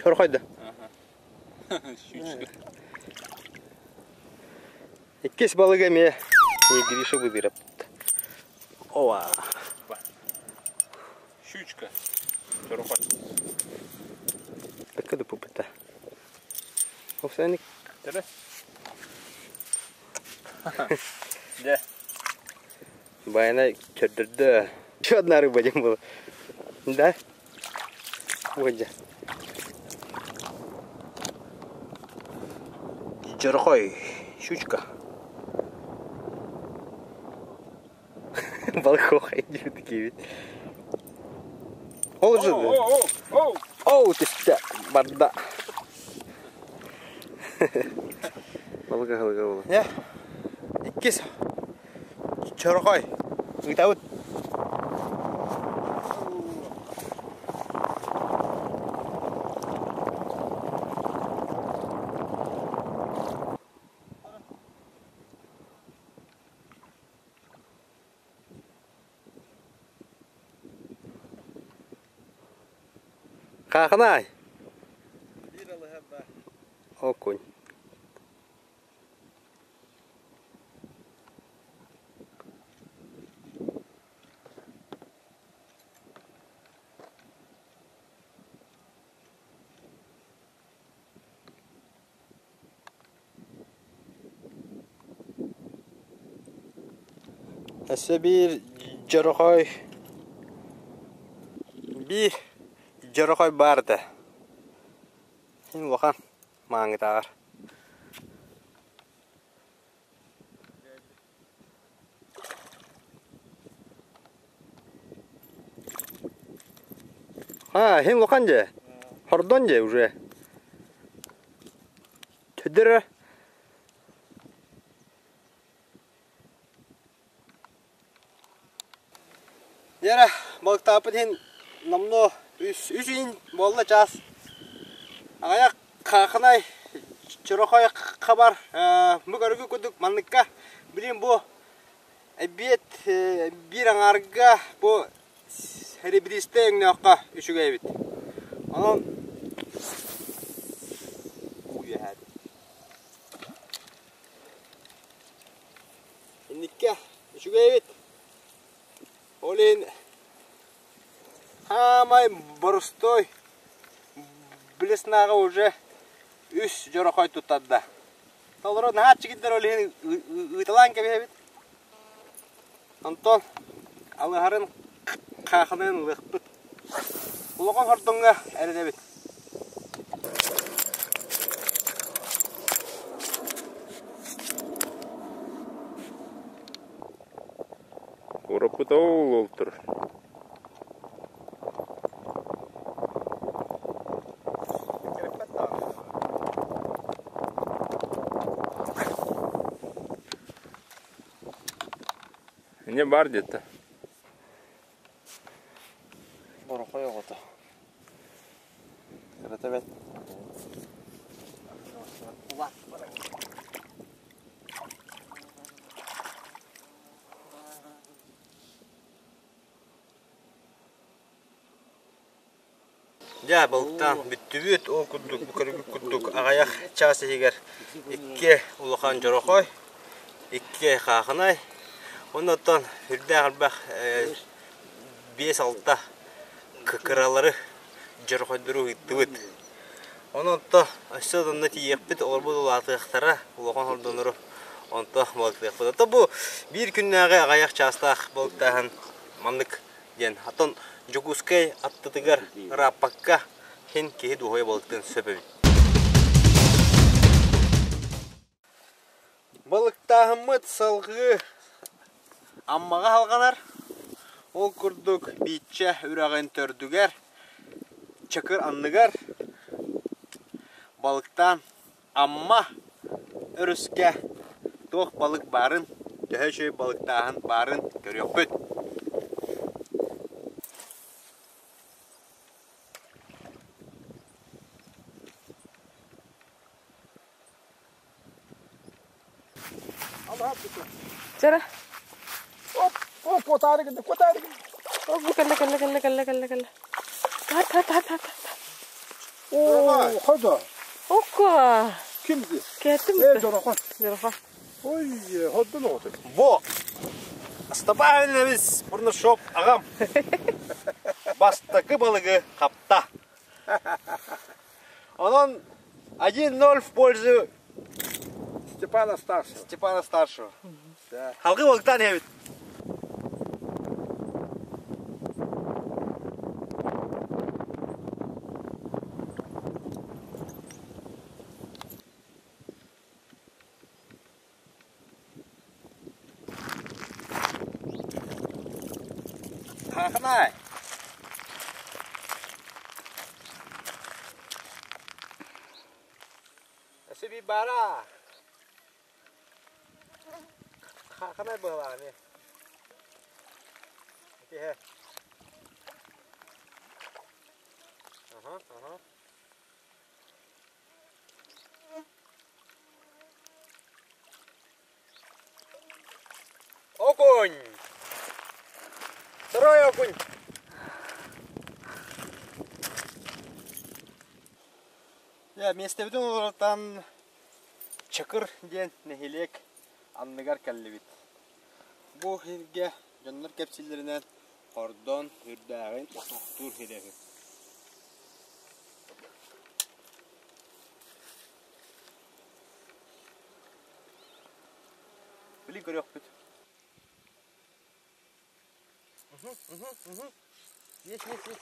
Чорхойда. Иккис балык эмиэ Гриша Быдыров. Ова. Щучка. Чорохой. Бэккэ дуппуппута. Овсяник. Тебе? Де. Байанай көрдөрдө. Еще одна рыба диэн буолар. Да? Уодьа. Дьорохой. Щучка. Балык диэбит киһибит. Ол же. Оу, түстэ барда. Балык аһылыга буолар. Э, иккис чорохой. Ыытабыт. Хаахынай. Окунь. Өссө биир дьорохой биир дьорохой баар этэ. Син улахан мааҥытааҕар. А, хин улахан дьэ. Хордон дьэ уже. Төдөрө. Дьэрэ, балыктааппыт иһин номнуо үс, үс иин буолла чаас. Аҕыйах хаахынай чорохой хабар бу көрүгү курдук манныкка билин бу эбиэт биир аҥаарга бу серебристэй өҥнөөххө үчүгэй эбит. Онон Инниккэ үчүгэй эбит. Ол иһин хаамай боростуой блеснааҕы уже үс дьорохой туттарда. Толору наһаа чигиддэр ол иһин ыыталаан кэбиһэбит. Онтон алыһарын хаахыныын ылыахпыт. Улахан хордоҥҥо эрэнэбит. Куораппыт ол ол турар. Не бар где-то. Борохой оҕото. Кырата бэт. Дьэ, балыктаан бүттүбүт. Ол курдук, бу көрүгүт курдук аҕыйах чаас иһигэр икки улахан дьорохой, икки хаахынай, оннуттан үрдээх элбэх биэс-алта кыралары дьорохойдору ыыттыбыт. Онон өссө да онно тиийиэхпит, олорбут улаатыахтара, улахан хордонору онто балыктыахпыт. Ото бу биир күннээҕи аҕыйах чаастаах балыктааһын маннык диэн. Оттон Дьокуускай аттытыгар ырааппакка иһин киһи дуоһуйа балыктыан сөп эбит. Балыктааһыммыт салгыы Аммаҕа салҕанар. Ол курдук Бииччэ үрэҕин төрдүгэр, Чакыр анныгар балыктаан Амма өрүскэ туох балык баарын, төһө үчүгэй балыктааһын баарын көрүөхпүт. Чара. Оп, оп, куотаары гынна, куотаары гынна. Оп, бу кэллэ, кэллэ, кэллэ, кэллэ, кэллэ, кэллэ. Тат, тат, тат, тат, тат. Оо, хода. Окко. Ким ди? Кеттим. Э, дорохон. Дорохон. Ой, ходдун оҕото. Бу Степанович Бурнашов аҕам бастакы балыгы хапта. Онон 1-0 в пользу Степана Старшего. Степана Старшего. Халгы балыктан эбит. Хаханай! Өссө бара. Хаханай быһалааны. Ити Ага, ага. Окунь! Второй окунь! Дьэ, миэстэбитин олоротан Чакыр диэн нэһилиэк анныгар кэллибит. Бу сиргэ дьоннор кэпсииллэринэн хордон үрдээҕин тохтуур сирэ үһү. Били көрүөхпүт. Есть, есть, есть.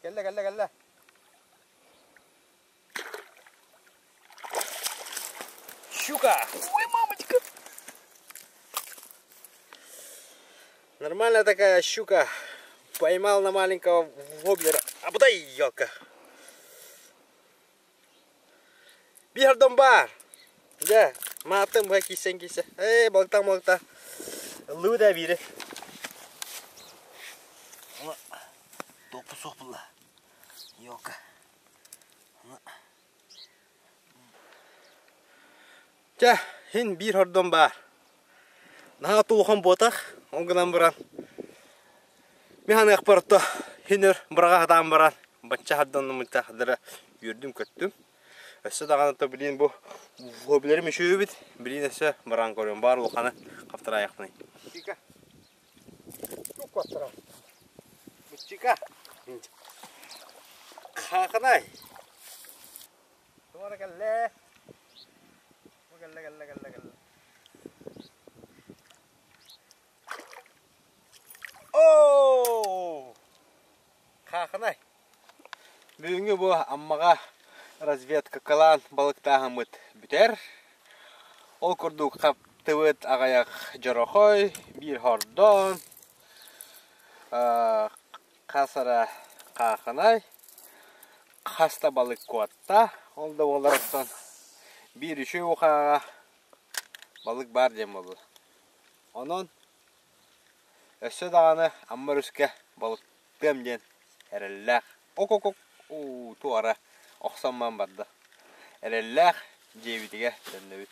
Кэллэ, кэллэ, кэллэ. Щука! Ой, мамочка! Нормальная такая щука. Поймал на маленького воблера. А куда елка? Биир бар. Дьэ, маатын быһа киирсэн киирсэ. Ээ, балыктаах балыктаах. Ыллыы да биири. Туохпут суох булла. Елка. Чэ, һин биир хордон баар. Наһаа тулухан буотах, ол гынан баран мин ханыахпар то һин өр быраҕа сатаан баран бачча хардоннуммута хадара үөрдүм-көттүм. Өссө даҕаны то билин бу билэрим үчүгүйбүт, билин өссө баран көрүөм баар улаханы хаптараайахпыный. Чика. Чика. Хаахынай. Туора кэллэ. Кэллэ, кэллэ, кэллэ, кэллэ. Оо! Хаахынай. Бүгүҥҥү бу Аммаҕа разведкалаан балыктааһыммыт бүтэр. Ол курдук хаптыбыт аҕыйах дьорохой, биир хордон, хас эрэ хаахынай, хас да балык куотта. Ол да буоллар оттон биир үчүгэй ухааҕа балык баар диэн буолла. Онон өссө даҕаны Амма өрүскэ балыктыам диэн эрэллээх ок-ок-ок уу туора охсоммон барда. Эрэллээх дьиэбитигэр төннөбүт.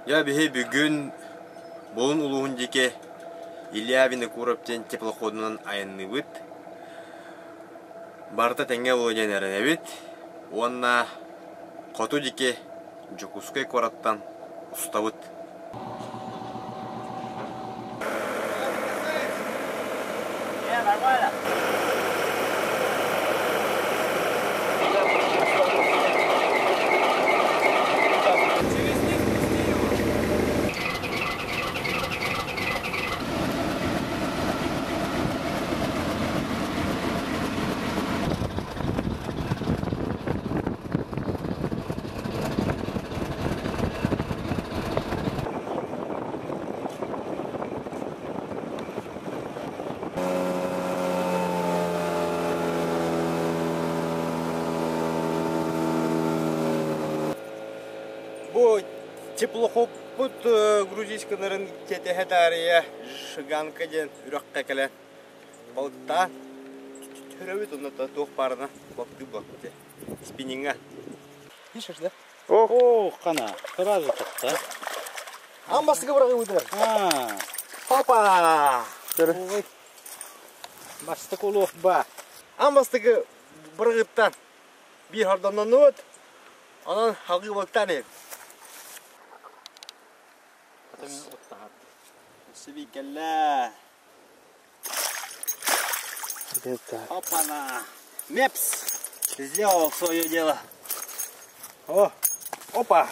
Дьэ биһи бүгүн Булун улууһун диэки Илья Винокуров диэн теплоходунан айанныыбыт. Барыта тэҥҥэ буолуо диэн эрэнэбит. Уонна хоту диэки Дьокуускай куораттан устабыт. Бу теплохоппут грузийскаларын кэтэһэ таарыйа Жиганка диэн үрэххэ кэлэн балыктаан төрөбүт онно туох баарына балыктыы буолбут спиннинга. Пишешь, да? Ох, хана, сразу так-то. Аан бастакы быраҕыыбытыгар. Папа! Бастакы улуох ба. Аан бастакы быраҕыттан биир хордонноннубут. Онон халгыы балыктаан иһин. Сибииккэллээ. Опа-на! Мепс! Сделал свое дело. О, опа!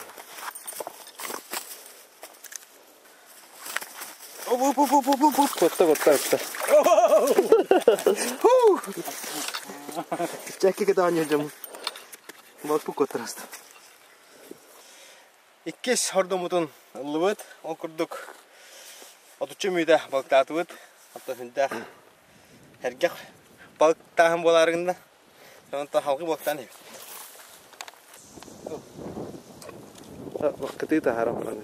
Оп, оп, оп, оп, оп, оп. Котта, котта, котта. Чәкки кытаан дьом. Балпу коттараста. Иккис хордомутун ыллыбыт. Ол курдук отучча мүйтэ балыктаатыбыт. Оттон хүндээх эргэх балыктааһын буолаары гынна. Онтон халгы балыктаан иһэбит. Кытыы таһааран баран.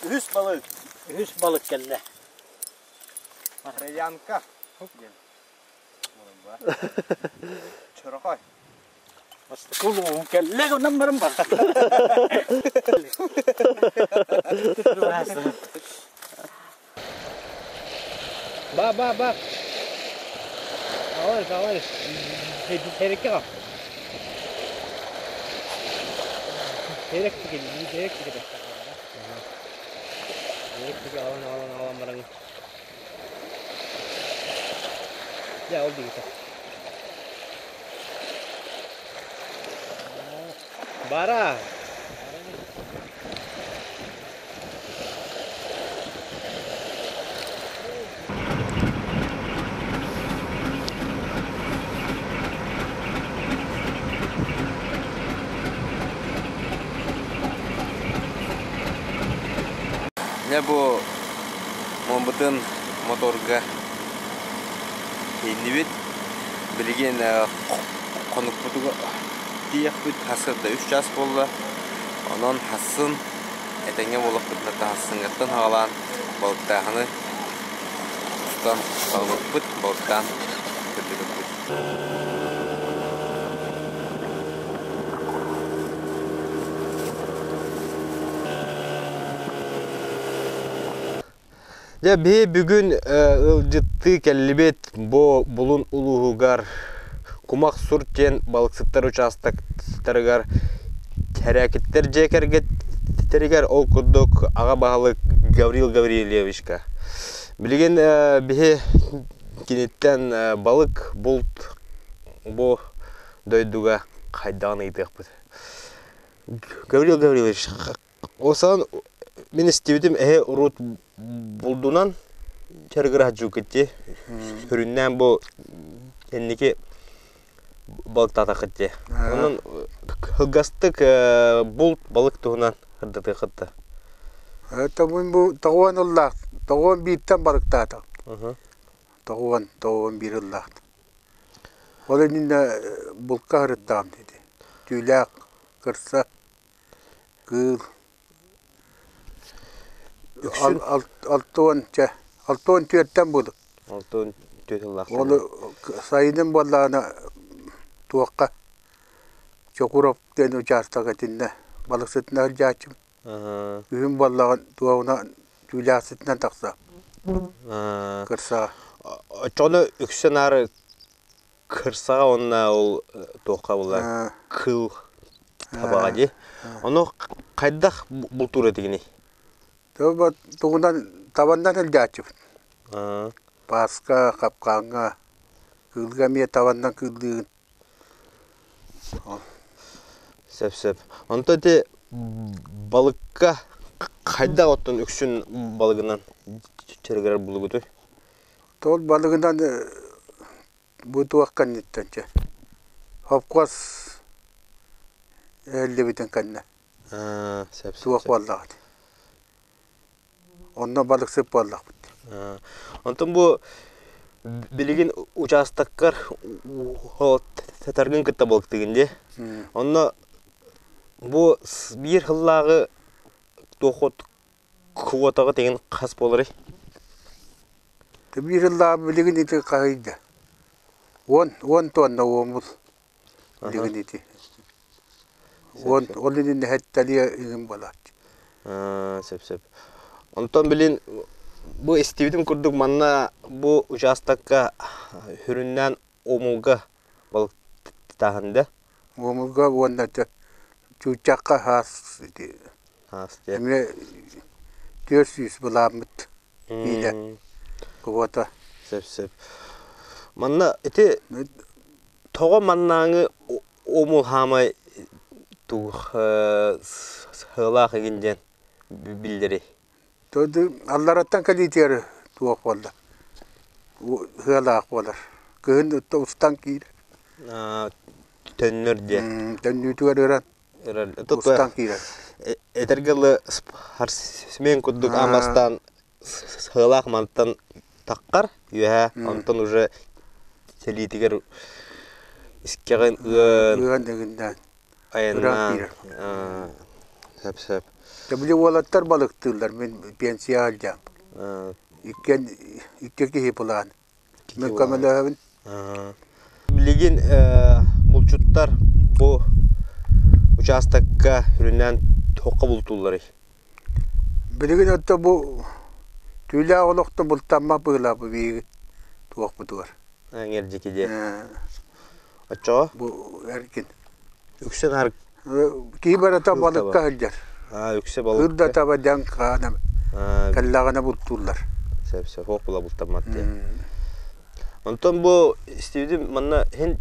Үһүс балык. Үһүс балык кэллэ. Махреянка. Чорохой. Кулуун кэллэ онон баран бар. Ба ба ба. Авар авар. Herikka. Herek тигин, herek тигин. Herek тиги алан алан алан баран. Я ол дигите. Бара. Дьэ бу муомбутун моторга иһиллибит. Билигин хонукпутугар тиийиэхпит сарсыарда үс чаас буолла. Онон хассын этэҥҥэ буоллахпытына таһассыҥҥаттан саҕалаан балыктааһыны устан салгыппыт, балыктаан көрдөрүөхпүт. Дьэ, биһи бүгүн ыалдьыттыы кэллибит бу Булун улууһугар Кумах Сур диэн балыксыттар учаастактарыгар Тэрээкиттэр дьиэ кэргэттэригэр ол курдук аҕа баһылык Гаврил Гаврильевичка. Билигин биһи киниттэн балык, булт бу дойдуга хайдаҕын ыйытыахпыт. Гаврил Гаврильевич, Осан мин истибитим эһи урут булдунан чарыгыраһдьууккытти сүрүннээн бу инники балыктаатаххыт дии. Онон кылгастык булт балык туһунан сырдатыаххыт да. Это мин бу тоҕуон ыллаах, тоҕуон бииртэн балыктаатым. Тоҕуон, тоҕуон биир ыллаах. Ол иннинэ булка сырыттаҕым диэти. Түүлээх, кырса Кыыл алтыан чэ алтыан түөртэн буолуо. 64 сыллаах. Ол сайынын буоллаҕына туохха Чокуров диэн учаастак итиннэ балыксытынан сылдьааччым. Күһүн буоллаҕын туоҕуна түүлээхситинэн тахса. Кырсаҕа. Оччоҕуна үксэ наар кырсаҕа уонна ол туохха буолла кыл табаҕа дии. Ону хайдах бултуур этигиний? Тугунан табаннан илдьааччыбыт. Пааска, хапкааҥҥа, кыылга эмиэ табаннан кыыллыыгын. Сөп сөп. Онтон ити балыкка хайдах оттон үксүн балыгынан чэригирэр булугутуй? Ол балыгынан Бу туох кэнниттэн чэ хопкуос өһүллүбүтүн кэннэ суох буоллаҕыт. Онно балыксыт буоллахпыт. Онтон бу Билигин учаастаккар татаргын кытта балыктыгын дии. Онно бу биир сыллааҕы туоххут квотаҕа тигин хас буоларый? Биир сыллааҕы билигин ити хаһыйда. Уон, уон тонна уомул билигин ити. Уон, ол иннинэ хэттэлиэ иҥин буолааччы. Сөп сөп. Онтон билин бу истибитим курдук манна бу учаастакка сүрүннээн омулга балыктааһын да? Омулга уонна чуучахха хаас ити. Хаас диэн. Эмиэ 400 былааммыт киилэ квота. Сөп сөп. Манна ити тоҕо маннааҥы омул хаамай туох сыалаах игин диэн биллэрий? Аллараттан кэлиитигэр туох буолла? Сыалаах буолар. Кыһын устан киирэр. Төннөр диэн. Төннүүтүгэр ыран устан киирэр. Этэргэ дылы спортсмен курдук аан сыалаах мантан таххар үөһэ онтон уже сэлиитигэр искэҕин ыан ыан дэгиннээн айаннаан сөп сөп Били уолаттар балыктыыллар мин пенсия сылдьаам иккиэн икки киһи былаан мен көмөлөһөбүн Билигин булчуттар бу учаастакка үрүнэн туохха бултуулларый? Билигин отто бу түүлээх олохто бултаммат быһыылаах бу биһиги туохпутугар. Эҥэрдьики диэ. Оччоҕо? Бу эркин. Үксэ наар Киһи барыта балыкка сылдьар. Үксэ балыкка. Кыр да таба дьаҥ хаана кэллэҕинэ бултууллар. Сөп сөп суох була бултаммат диye. Онтон бу истибитим манна һин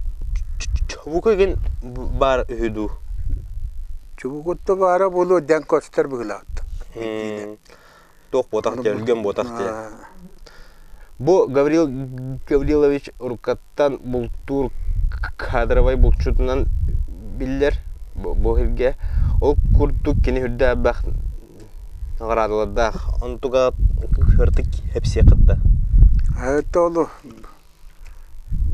чубуку игин баар үһү дуу? Чубукутта баара буолуо дьаҥ көстөр быһыылаахта. Туох буотах диye, өлгөм буотах диye. Бу Гаврил Гаврилович уруккаттан бултуур кадровай булчутунан биллэр бу сиргэ. Ол курдук кини үрдээбэх наҕараадалардаах. Онтуга кыртык хепсиэ кытта. Это ол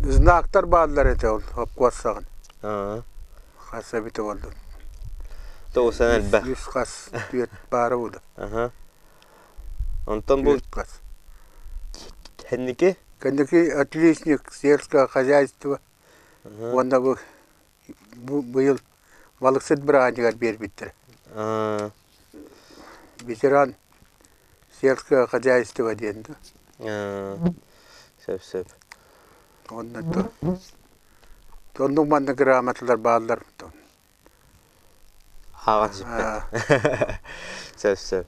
знактар бааллар этэ ол обкуоссаҕын. Хас эбитэ буоллун. Тоҕусан элбэх. Үс хас түөрт баара буолуо. Онтон бу кэнники? Кэнники отличник сельского хозяйства уонна бу быйыл балыксыт бырааһынньыгар биэрбиттэрэ. Ветеран сельского хозяйства диэн да. Сөп сөп. Онно оннук манна грамоталар бааллар. Ааҕан сиппэт. Сөп сөп.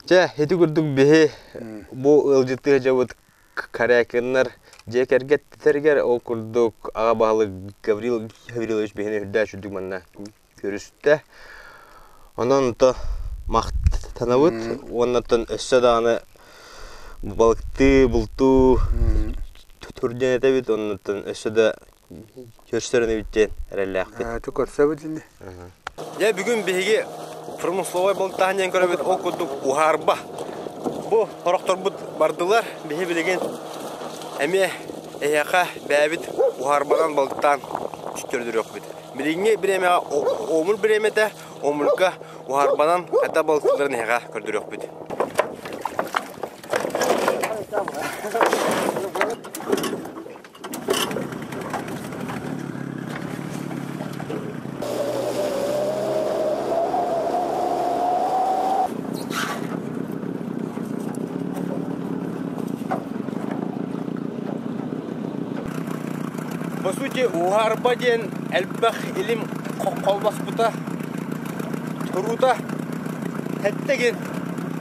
Чэ, ити курдук биһи бу ыалдьыттыы дьабыт Корякиннар дьиэ кэргэттэригэр ол курдук аҕа баһылык Гаврил Гаврилович биһини үрдээх үрдүк манна көрүстэ. Онон то махтанабыт уоннаттан өссө даҕаны балыктыы, бултуу түрдэн этэбит, оннуттан өссө да Көрсөрөн эбит диэн эрэллээхпит. Ээ, көрсөбүт ини. Дьэ, бүгүн биһиги промысловай балыктааһын диэн көрөбүт, ол курдук уһаарба. Бу хорохторбут бардылар, биһи билигин эмиэ эһиэхэ бэйэбит уһаарбанан балыктаан көрдөрүөхпүт. Билиҥҥи бириэмэҕэ омул бириэмэтэ, омулга уһаарбанан хайдах балыктыылларын эһиэхэ көрдөрүөхпүт. По сути, уһаарба диэн элбэх илим холбоспута, туруута сэттэ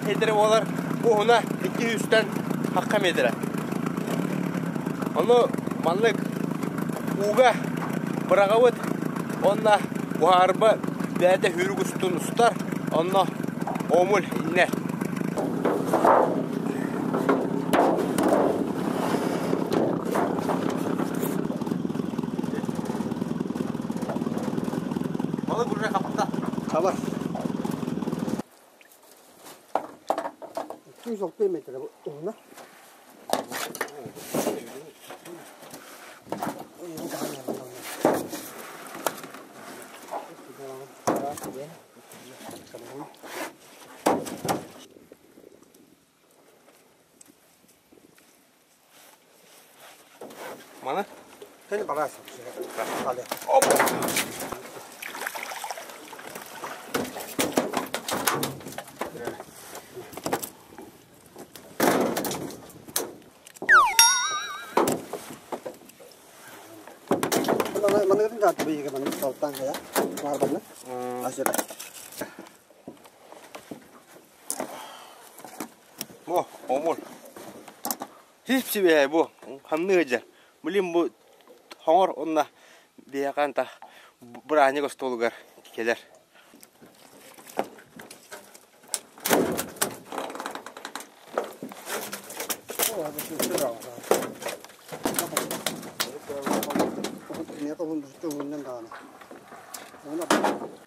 метрэ буолар, уһуна 200-тэн хахха метрэ. Ону маннык ууга быраҕабыт уонна уһаарба бэйэтэ сүүрүк устун устар, онно омуль иннэ. Балык уже хапта. Хабар. 260 метр уһуна. Мана? Кэл барас. Оп. Манныгын да быйыга маннык талтан кая. Бар банны. Асыра. Бу, омул. Хипси бу. Ханны жа. Билим бу хоңор онна биякан та браник остолугар келер.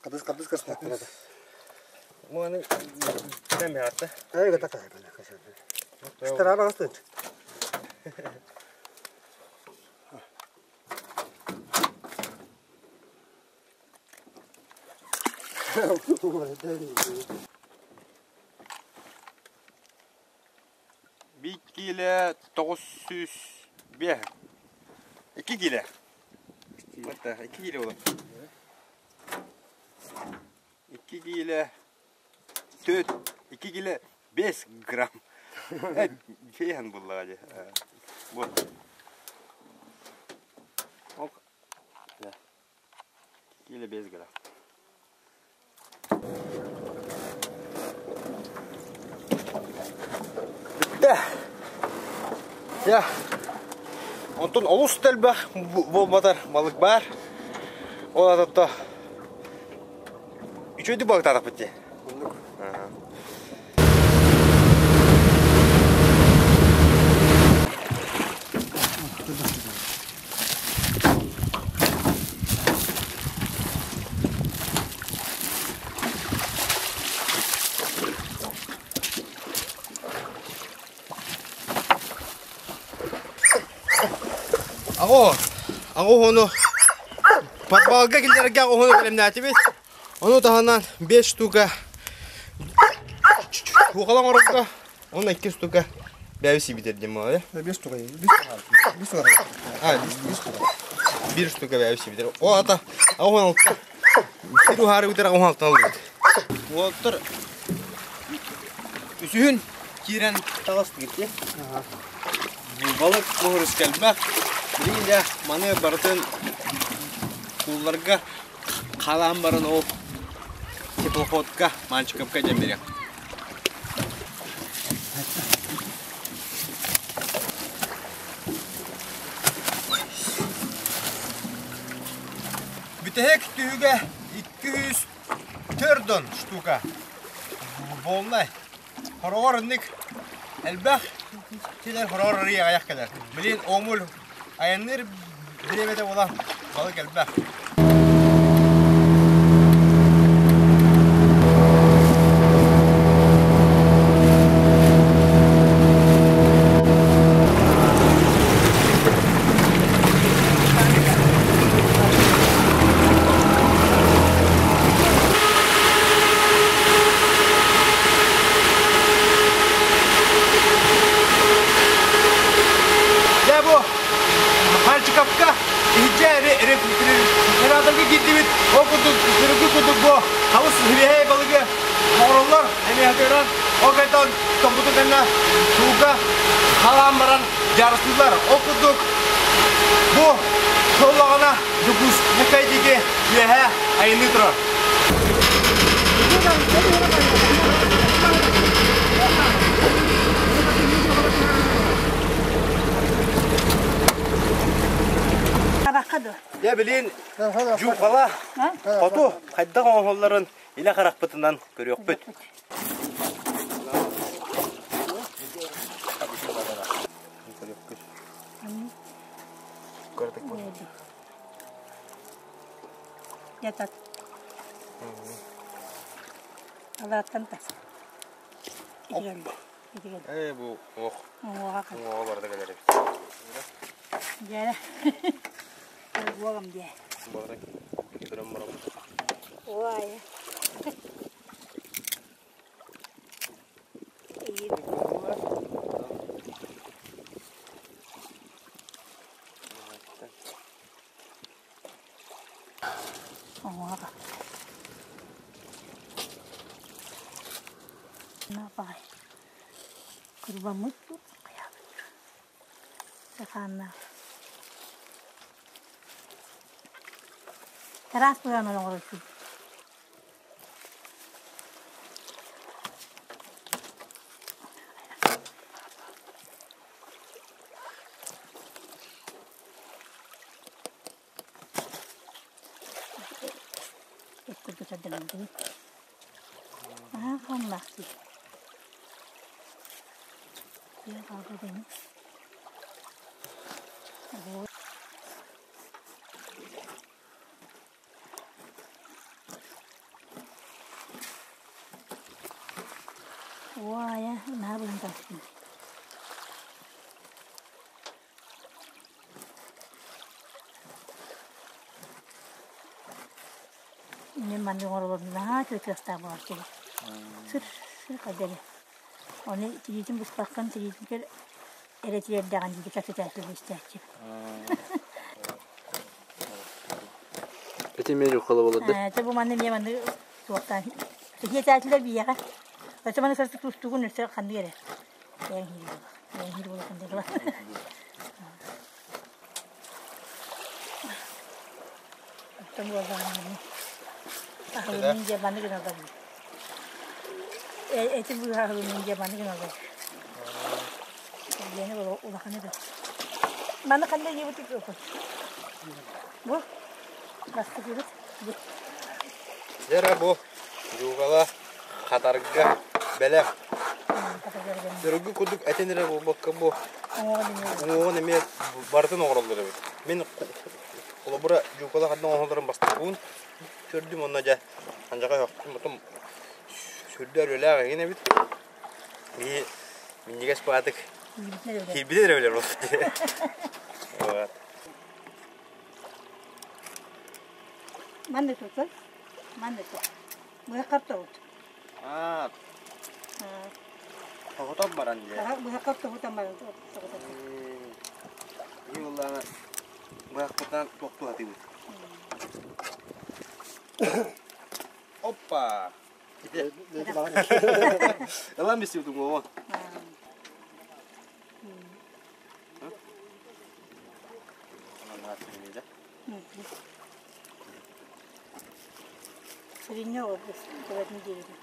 Кадыс кадыс кастак. Муаны тәме атты. Әй гата кай. Штара багасты. Bir kilo 905. 2 kilo. Hatta 2 kilo olur. 2 kilo 4, 2 kilo 5 грамм. Фейхан булла Вот. Ок. Да. Кило 5 грамм. Да. Я. Онтон олус тэлбэх буолбатар балык бар. Ол ататта үчөйдү балык битти. Аго, аго хону Подвалга килдерге аго хону келемнәтибит. Ону таһанан 5 штука. Хугалан орга. Оны 2 штука. Бәбиси битер дим ма, 5 штука. 5 штука. 5 штука. А, 5 штука. 1 штука бәбиси битер. О ата, аго хону. Сиру хары битер аго хону алды. Уоттар. Үсүһүн кирен тагас китте. Балык муһурус кэлбэх. Билигин маны барытын кулларга халаан баран ол теплоходка мальчиковка дем берек. Бүтәһек түһүгә 204 штука. Болнай. Хорогор ник элбэх телер хорогор рия аяк келер. Билин омул аянныр биремете була балык элбэх. Я бу Мальчиковка рефрижераторга киттибит. О кудук, сыргы кудук бу. Хабыс хибехей балыгы. Моңроллар, эми хатыран, о кайтан томбуту кэннэ сууга халаан баран жарыстылар. О кудук бу толлоҕуна дьукус мукайдиги үөһэ айыныы турар. Я билин жуқала хоту хайдах оҥоһоллорун илэ харахпытынан көрүөхпүт. Ятат. Алаттан тас. Итигел. Итигел. Э бу ох. Оңуға Оңуға барды келер. Дьэ. Буогам дьэ. Барды. Көрөн барам. Ой. Оҥоро. Баҕай. Кырбаммыт хайаабыт. Сахааннаах. Тараас быһаан оҥорор Уоайа наһаа быһан таҕыстым. Мин маннык оҥороллорун наһаа үчүгэй кыахтаах буолар киһи. Сыр сыр хайдары. Оны тириитин быспаккын тириитин эрэ тиэрдэҕин диэки кэпсэтээччи истээччи. Эти эмиэ дьуккала буолар да? Ээ, бу манна эмиэ маннык туохтаан ситиэтээчилэр биһиэхэ. Өссө маны сарсы тустуугун өссө ханнык эрэ. Бэйэҥ иһиир буолар. Бэйэҥ иһиир буолар ханнык буолар. Оттон буоллаҕына аһылымын дьэ маннык гыналлар. Эти быыһа аһылымын дьэ маннык гыналлар. Диэни улаханы да. Маны ханна ийэбит Бу бастакыбыт бу. Дьэ бу дьуугала хатарга бэлэм. Дөрүгү курдук этин эрэ буолбакка бу уҥуоҕун эмиэ барытын оҥороллор эбит. Мин холобура дьуукала ханна оҥоһоллорун бастакыбын көрдүм уонна дьэ ханжаҕа өһөхтүм потом сүрдэ өрүөлээх эҥин эбит. Мии минньигэс баатык киирбитин эрэ билэр буолбут. Вот. Манна тутар, манна тут. Быһа тоҕут. Аа. Тоҕотон баран дьэ. Быһа тоҕутан баран тоҕотон. Биһи буоллаҕына быһахпытынан туохтуу сатыыбыт. Оппа! Ылан бистибит уҥуоҕун. Сыринньэ олбус, төбөтүн диэбитим.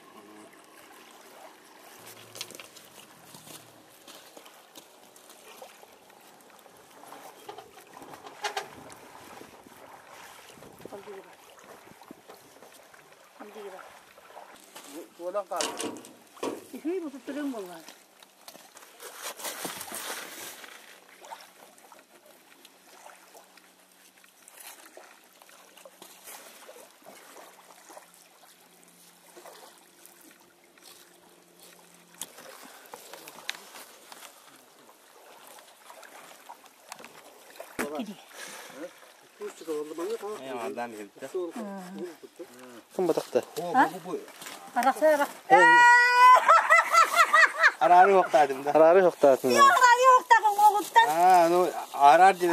Үһүй бу туттарыым буоллар. Ким батахта? Арахса Араары хоқтаатым да. Араары хоқтаатым. Араары хоқтаатым оҕуттан. Аа, ну араар диэн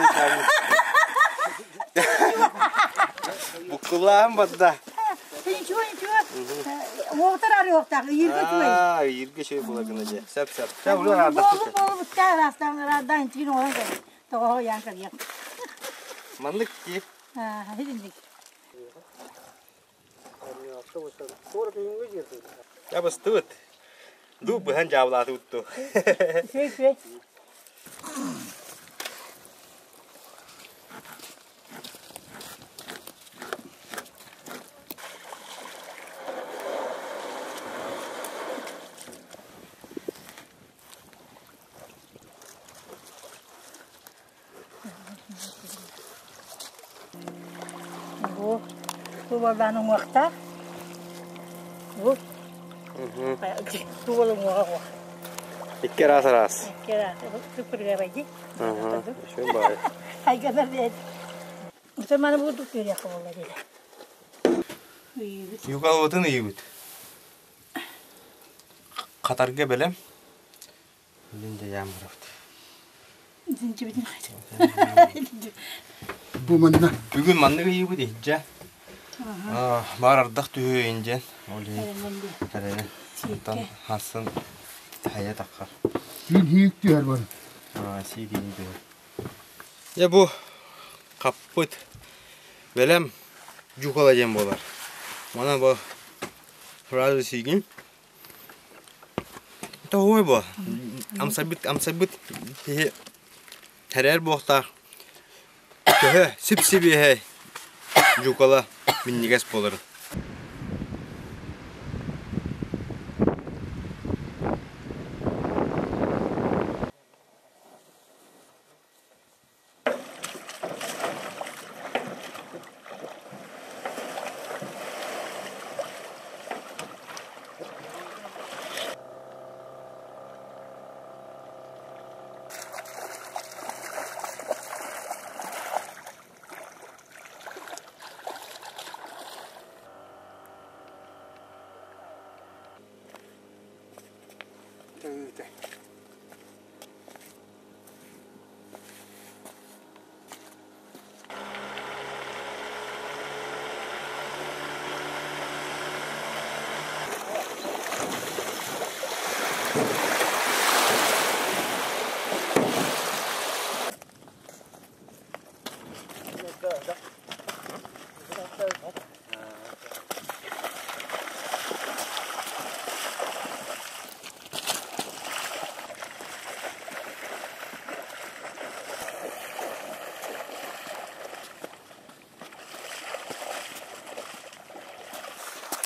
Буккулаан барда. Ничего, ничего. Оҕуттар ары хоқтаах, ыйырга чугай. Аа, ыйырга чугай була гына дьэ. Сөп, сөп. Сөп, улар аардахпыт. Болу болу бутта араастан араардаан тиин оҕолон кэлин. Тоҕоһо яан кэлиэх. Маннык ки. Аа, хидинник. Ябыстыбыт. Ду быһан дьаабылаатыбыт ту. Үчүгэй, үчүгэй. Бу тубалаан уҥуохтаах. Бу тубал уҥуоҕа уох. Икки араас араас. Икки араас. Супергабай дии. Үчүгэй баҕайы. Хайганар диэн. Маны бурдук үөрүйэххэ буолла диэтэ. Юкалабытын ыйыбыт. Хатарга бэлэм. Билин дьайаан барабыт. Бу манна. Бүгүн маннык ыйыбыт иһдьэ. Баар ардах түһүө индиэн. Ол иһин тэрэнэн. Онтон хасын хайа таххар. Түүн хийк түһэр бар. Сиигин түһэр. Дьэ бу хаппыт бэлэм дьуукала диэн буолар. Манан бу сразу сиигин. Тоҕой бу амсайбыт амсайбыт киһи тэрээр буохтаах төһө сип-сибиэһэй дьуукала минньигэс буоларын.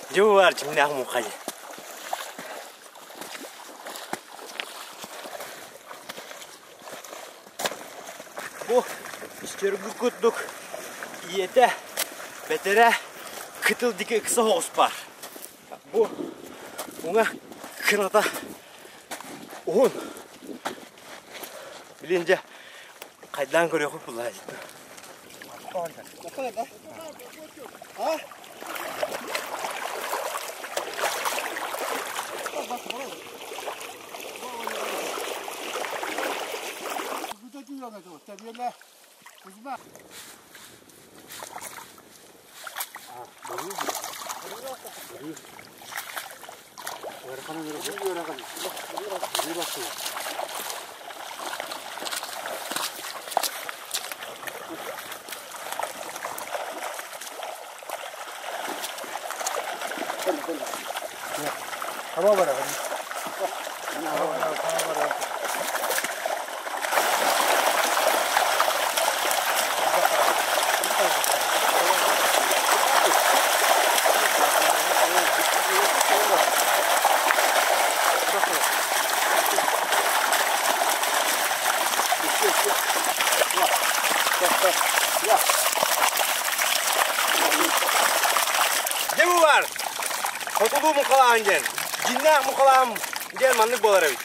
Дьэ баар дьиҥнээх муҥха дьэ. Бу истэргү курдук ийэтэ бэтэрэ кытыл диэки ыкса соҕус баар. Бу уҥа кыната уһун. Билин дьэ хайдаан көрүөхпүт буллаа Дьэ бу баар хотулуу муҥхалаан диэн дьиннээх муҥхалаан диэн маннык буолар эбит.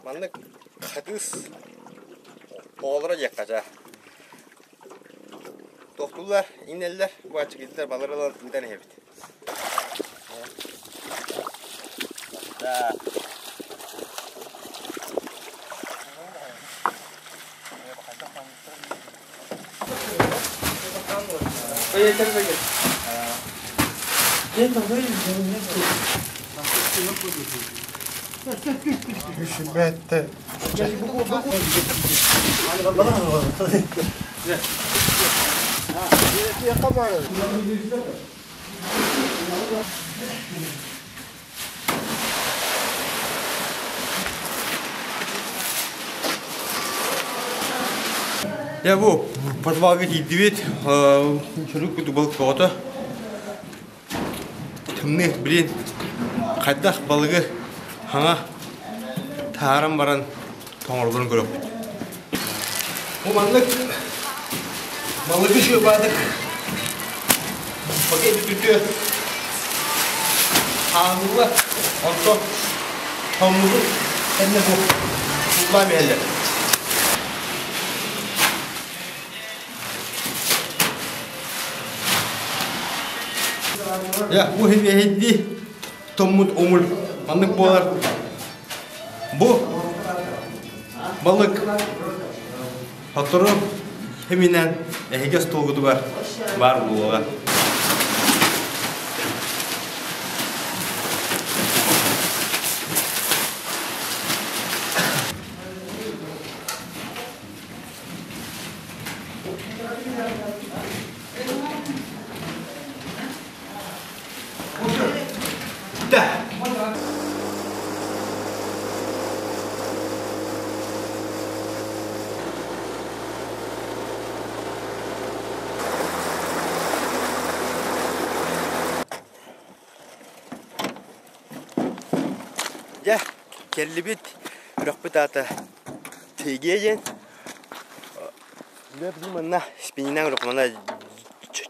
Маннык хатыыс оҕолоро диэххэ чаа. Тохтууллар, иҥнэллэр, бу аччыгыйдылар балары ылан ыытан иһэбит. Дьэ бу подвалга тиийдибит, сурук куту балык тоҕото. Тымныы, блин, хайдах балыгы хаҥа тааран баран тоҥорбун көрөппүт. Бу маннык балыгы шырбаатык пакет бүтүтүө хаалылла онтон Хоммутун кэннэ бу куллаан иһэллэр. Я, бу химиэһидди томмут омул маннык буолар. Бу балык сотору химинэн эһиги остуолгутугар баар буолуоҕа. Дьэ, кэллибит үрөхпүт аата Тиги диэн. Дьэ, билим манна спининэн үрэх манна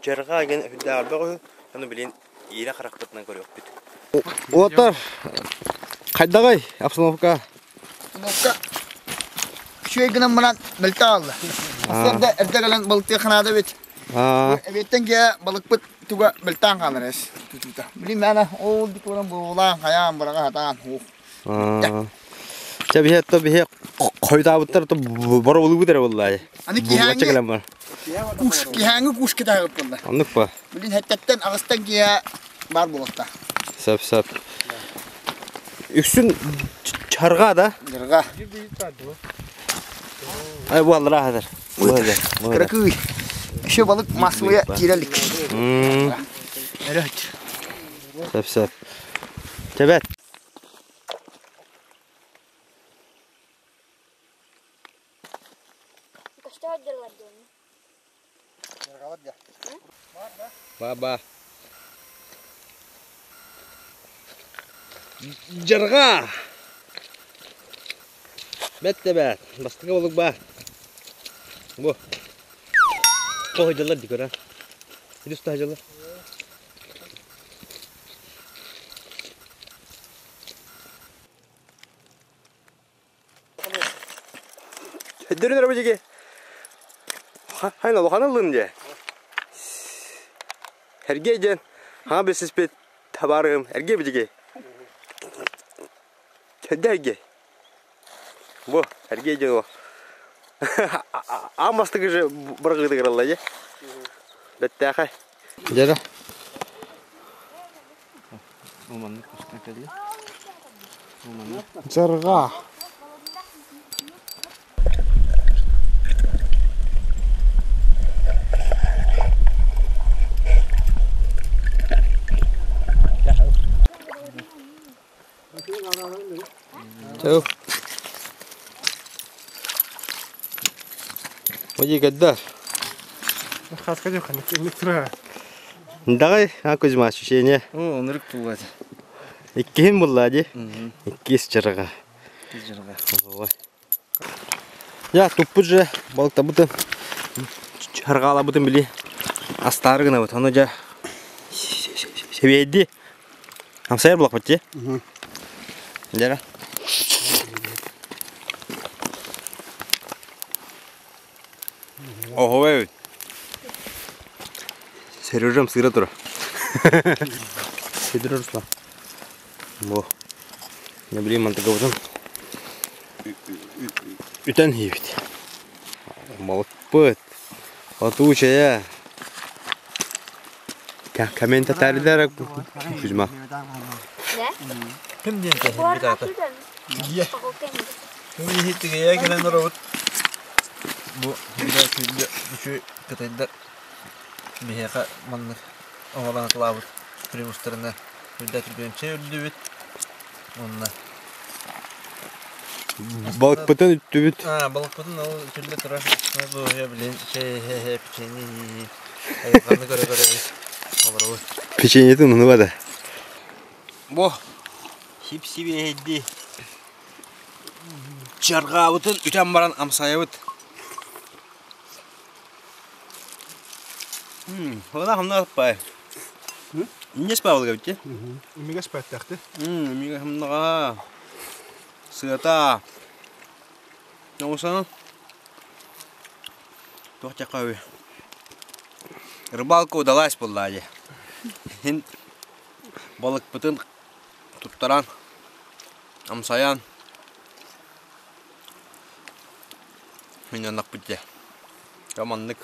чарҕаа диэн үрдээх элбэх үһү. Ону билин иирэ харахпытынан көрүөхпүт. Уолаттар, хайдаҕый обстановка? Обстановка үчүгэй гынан баран мөлтөх аалла. Сарсыарда эрдэ кэлэн балыктыы ханаада эбит. Эбиэттэн киһи балыкпыт туга мөлтөөн хаалар эс тутуута. Билин мээнэ ол дикоран буолаан хайаан быраҕа сатаан ух. Чэ биһи то биһи хойутаабыттар то боробулуубут эрэ буоллаа. Аны киһээҥи куш киһээҥи куш кытаабыт буолла. Оннук ба. Билин хэттеттен аҕыстан киһи баар буолуохта. Сөп сөп. Үксүн чарга да? Чарга. Ай бу аллара хазар. Кыракый. Еще балык массовая киирэлик. Өрөт. Сөп сөп. Тебет. Баба. Дьарҕаа! Бэт да бэт, бастакы болук баар. Бу. Тоһойдоллор дии көрө. Үдүс тоһойдоллор. Дөрүн рабочиги. Хайна улахан ыллын дьэ. Эргиэ диэн хаҥа билсиспит табаарыһым эргиэ бидиги. Эрдэ эргиэ. Бу эргиэ диэн ол. Аан бастакы же бырагыытыгар дьэ. Бэттээхэй. Дьэ Дьарҕаа Чау. Оди гаддар. Давай, а Кузьма, ощущение? О, онырык туллады. Иккиһин булла ди. Иккис чырга. Иккис чырга. Я туппут же балыктабытын чаргаалабытын били астаары гынабыт. Ону дьэ сэбиэйди. Амсайар булахпыт дии. Дьэ Оһо эбит. Сережам сыра тура. Сидор Руслан. Бу. Не билим мантыгыбытын үтэн хийбит. Балыкпыт. Отучая. Комментаторилар Кузьма. Ким диэн тэһирбит аата? Тигийэ. Тигийэ кэлэн оробут. Бу күндү үчү кытайдар биһиэхэ маннык оҥорон атылаабыт примустарына үрдэ түргэн чэй үрдүбүт. Онно Балыкпытын үттүбүт. Балыкпытын ол үтүллэ турар. Бу билин чэй печенье айылҕаны көрө-көрөбүт олоробут. Печеньетин уну бада. Бу сип-сибиэһэйдии чарҕаабытын үтэн баран амсайабыт. Хона хамна аппай. Иннес паалга битти. Имигэс пәттәхти. Имигэ хамнаға. Сыата. Оҥосонон туох диэххэ Рыбалка удалась буоллаа дии. Иһин балыкпытын туттаран, амсайан мынньаннахпыт дии. Дьэ маннык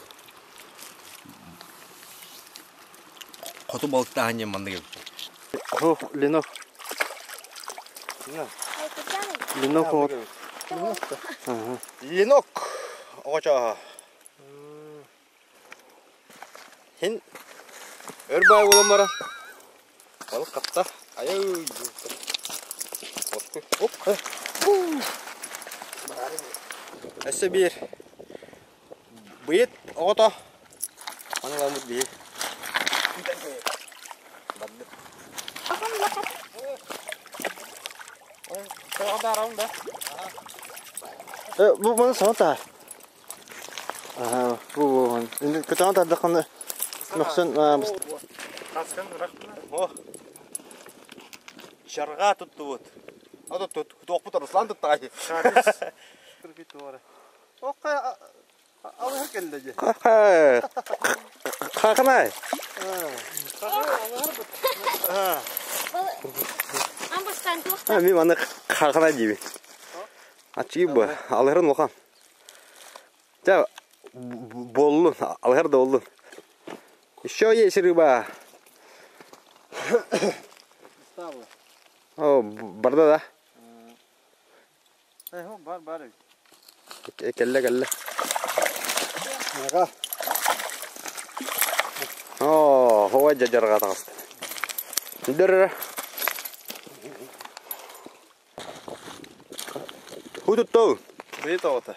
хоту балыктааһын диэн маннык эбит. Ох, Ленок. Ленок оҕо. Ленок оҕочооһо. Хин өр баай буолан баран балык хапта. Айай. Оп. Өссө биир Быйыт оҕото маны ылабыт биһи. Бу маны саҥа таһар. Бу бу көтөҕөн тардаххына мөхсөн О, чарҕаа туттубут. Туохпут Руслан туттаҕай. Хаханай. Мин маны хаханай диибин. Аччыгый бу, алыһарын улахан. Чэ, буоллун, алыһар да буоллун. Еще есть рыба. О, барда да. Бар бар Кэллэ кэллэ. Оо, хуа дьадьарга таҕыста. Дөрө. Ху тутту. Быйы тоҕото.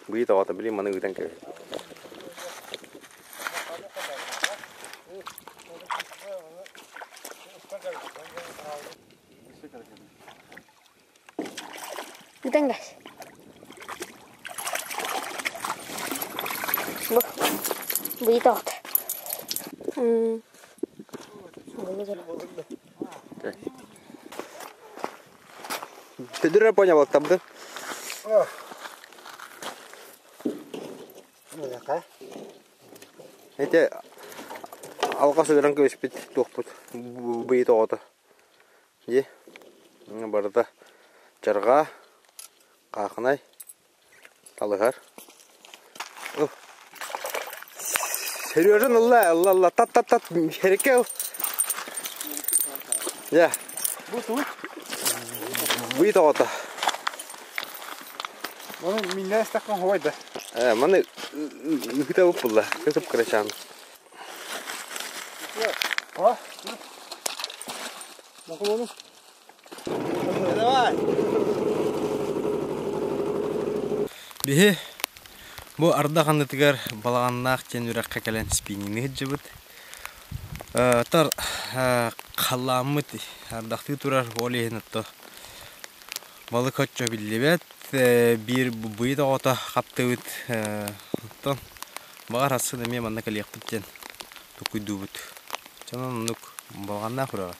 Быйы тоҕото, билин маны ыытан кэбис. Бүтэн кээс. Бу быйы тоҕото. Төдүрэ понял табды. Эти алҕас өлөрөн кэбиспит туохпут быйыт оҕото. Дии барыта дьарҕаа, хаахынай, талыһар. Сережан ылла, ылла, ылла, тат, тат, тат, хэрикэ ыл. Дьэ. Бу туут. Быйыт оҕото. Маны миннэ эстэххин хуой да. Э, маны ыһыта булла, кысып кырачаан. О, Давай. Биһи бу ардах аннытыгар балаҕаннаах диэн үрэххэ кэлэн спиннинги сылдьыбыт. Тар халлааммыт ардахтыы турар ол иһин отто балык оччо биллибэт. Биир быйыт оҕото хаптыбыт. Оттон баҕар сарсын эмиэ манна кэлиэхпит диэн токуйдуубут. Дьон оннук балаҕаннаах үрэҕэ.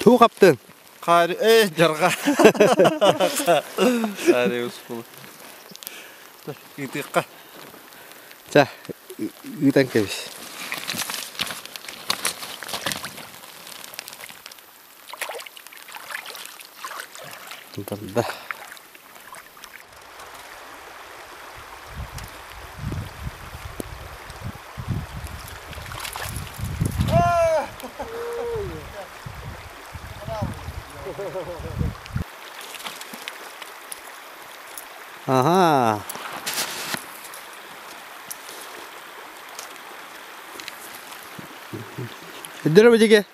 Туу хаптын. Хари, эй, дьарҕа. Хари успул. Ыытыахха. Чэ, ыытан кэбис. Барда. Ага. Өдөрө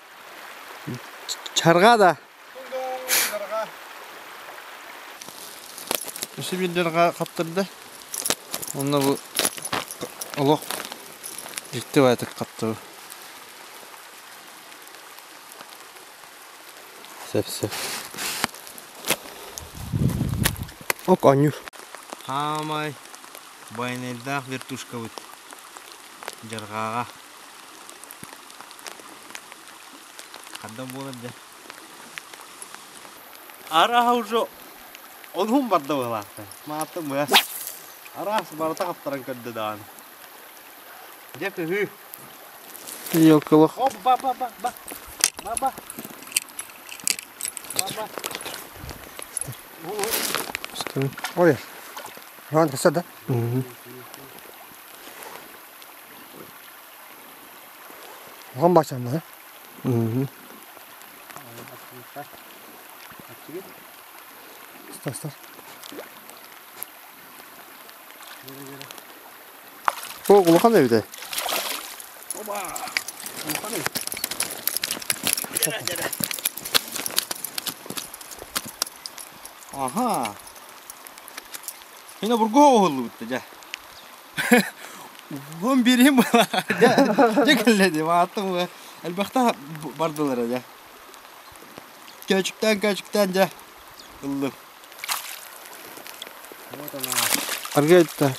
Чарга да. Өссө биир дьарҕа хаптарда. Онно бу олох дьикти баайтык хаптыбы. Сөп сөп. Ок оонньуур. Хаамай байанайдаах вертушкабыт дьарҕааҕа. Хандан буолар дьэ. Арааһа уже онуһун барда быһылаахтар. Маата быа. Араас барыта хаптаран көрдө даҕаны. Дьэ кыһыы. Елкалах. Оп, ба ба ба ба. Ба ба. Ба ба. Ой. Ран да? Оған башамна, Угу. Стой, стой. О, улахан эбит. Оба. Улахан эбит. Аха. Хина бургу оһуллубут дьэ. Уон биирим була. Дьэ кэллэ мааттым элбэхтэ бардылар дьэ. Көөчүктэн көөчүктэн дьэ ыллым. Вот она. Аргайтта.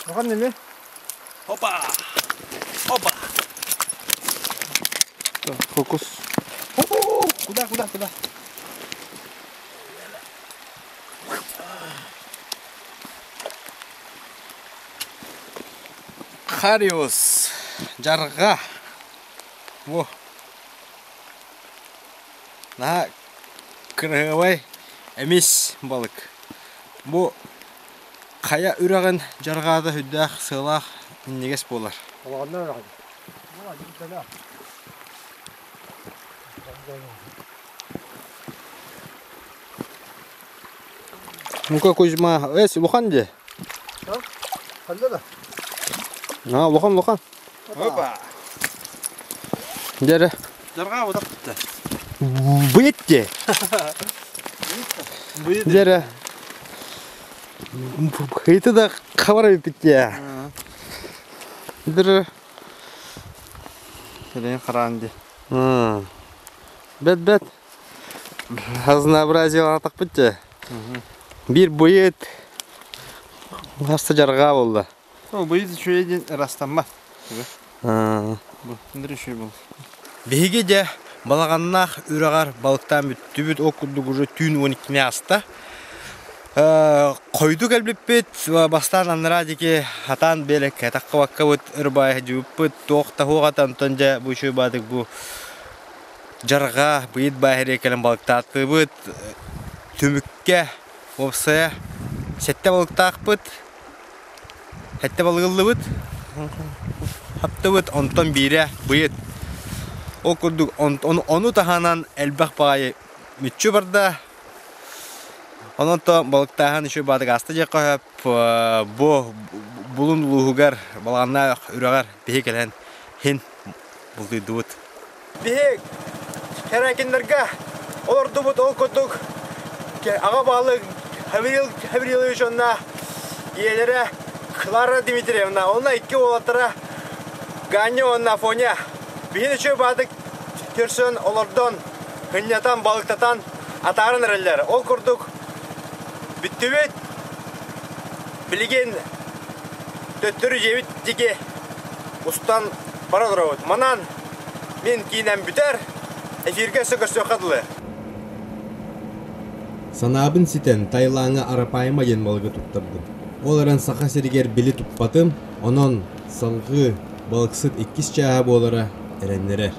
Оған неме? Опа! Опа! Фокус. Куда, куда, куда? Хариус. Жарға. Во. На кыргыбай эмис балык. Бу хайа үрэҕин дьарҕаата сүрдээх сыалаах минньигэс буолар. Ну-ка, Кузьма, эс, улахан дии. Ханна да? А, улахан, улахан. Опа! Дьэ Дьарҕаа утах тутта. Быйыт дии. Дьэ Хыйты да хабар эбиппит дии. Дыр. Сэлэйин хараан дии. Бэт бэт. Разнообразие атахпыт дии. Биир быйыт хаста дьарҕаа буолла. Ол быйыт үчүгэй диэн ырастаммат. Бу үчүгэй буолла. Биһиги дьэ балаҕаннаах үрэҕэр балыктаан бүттүбүт. Ол курдук уже түүн 12-ни ааста. Хойду кэлбиппит, бастаан анараа диэки хатаан биэрэккэ таххыбаккабыт ырбаайы дьыбыппыт, туох да суох онтон дьэ бу үчүгэй баатык бу дьарҕа быйыт бааһырыа кэлэн балыктаатыбыт. Түмүккэ уопсайа сэттэ балыктаахпыт, сэттэ балыгыллыбыт, хаптыбыт, онтон биирэ быйыт. Ол курдук ону таһынан элбэх баҕайы мүччү барда. Онон то балыктааһын үчүгэй баатык ааста диэххэ сөп. Бу Булун улууһугар Балаҕаннаах үрэҕэр биһи кэлэн хин бултуйдубут. Биһи Кэрээкиннэргэ олордубут ол курдук аҕа баһылык Гаврил Гаврилович уонна ийэлэрэ Клара Дмитриевна уонна икки уолаттара Ганя уонна Афоня. Биһин үчүгэй баатык көрсөн олордон, ынньатан, балыктатан атааран эрэллэр. Ол курдук бүттүбүт. Билигин төттөрү дьиэбит диэки устан бара олоробут. Манан мин киинэм бүтэр. Эфиргэ өссө көрсүөххэ дылы. Санаабын ситэн, Таилаҥҥа Арапайма диэн балыгы туттардым. Ол эрэн Саха сиригэр били туппатым, онон салгыы балыксыт иккис чааһа буолара эрэннэрэр.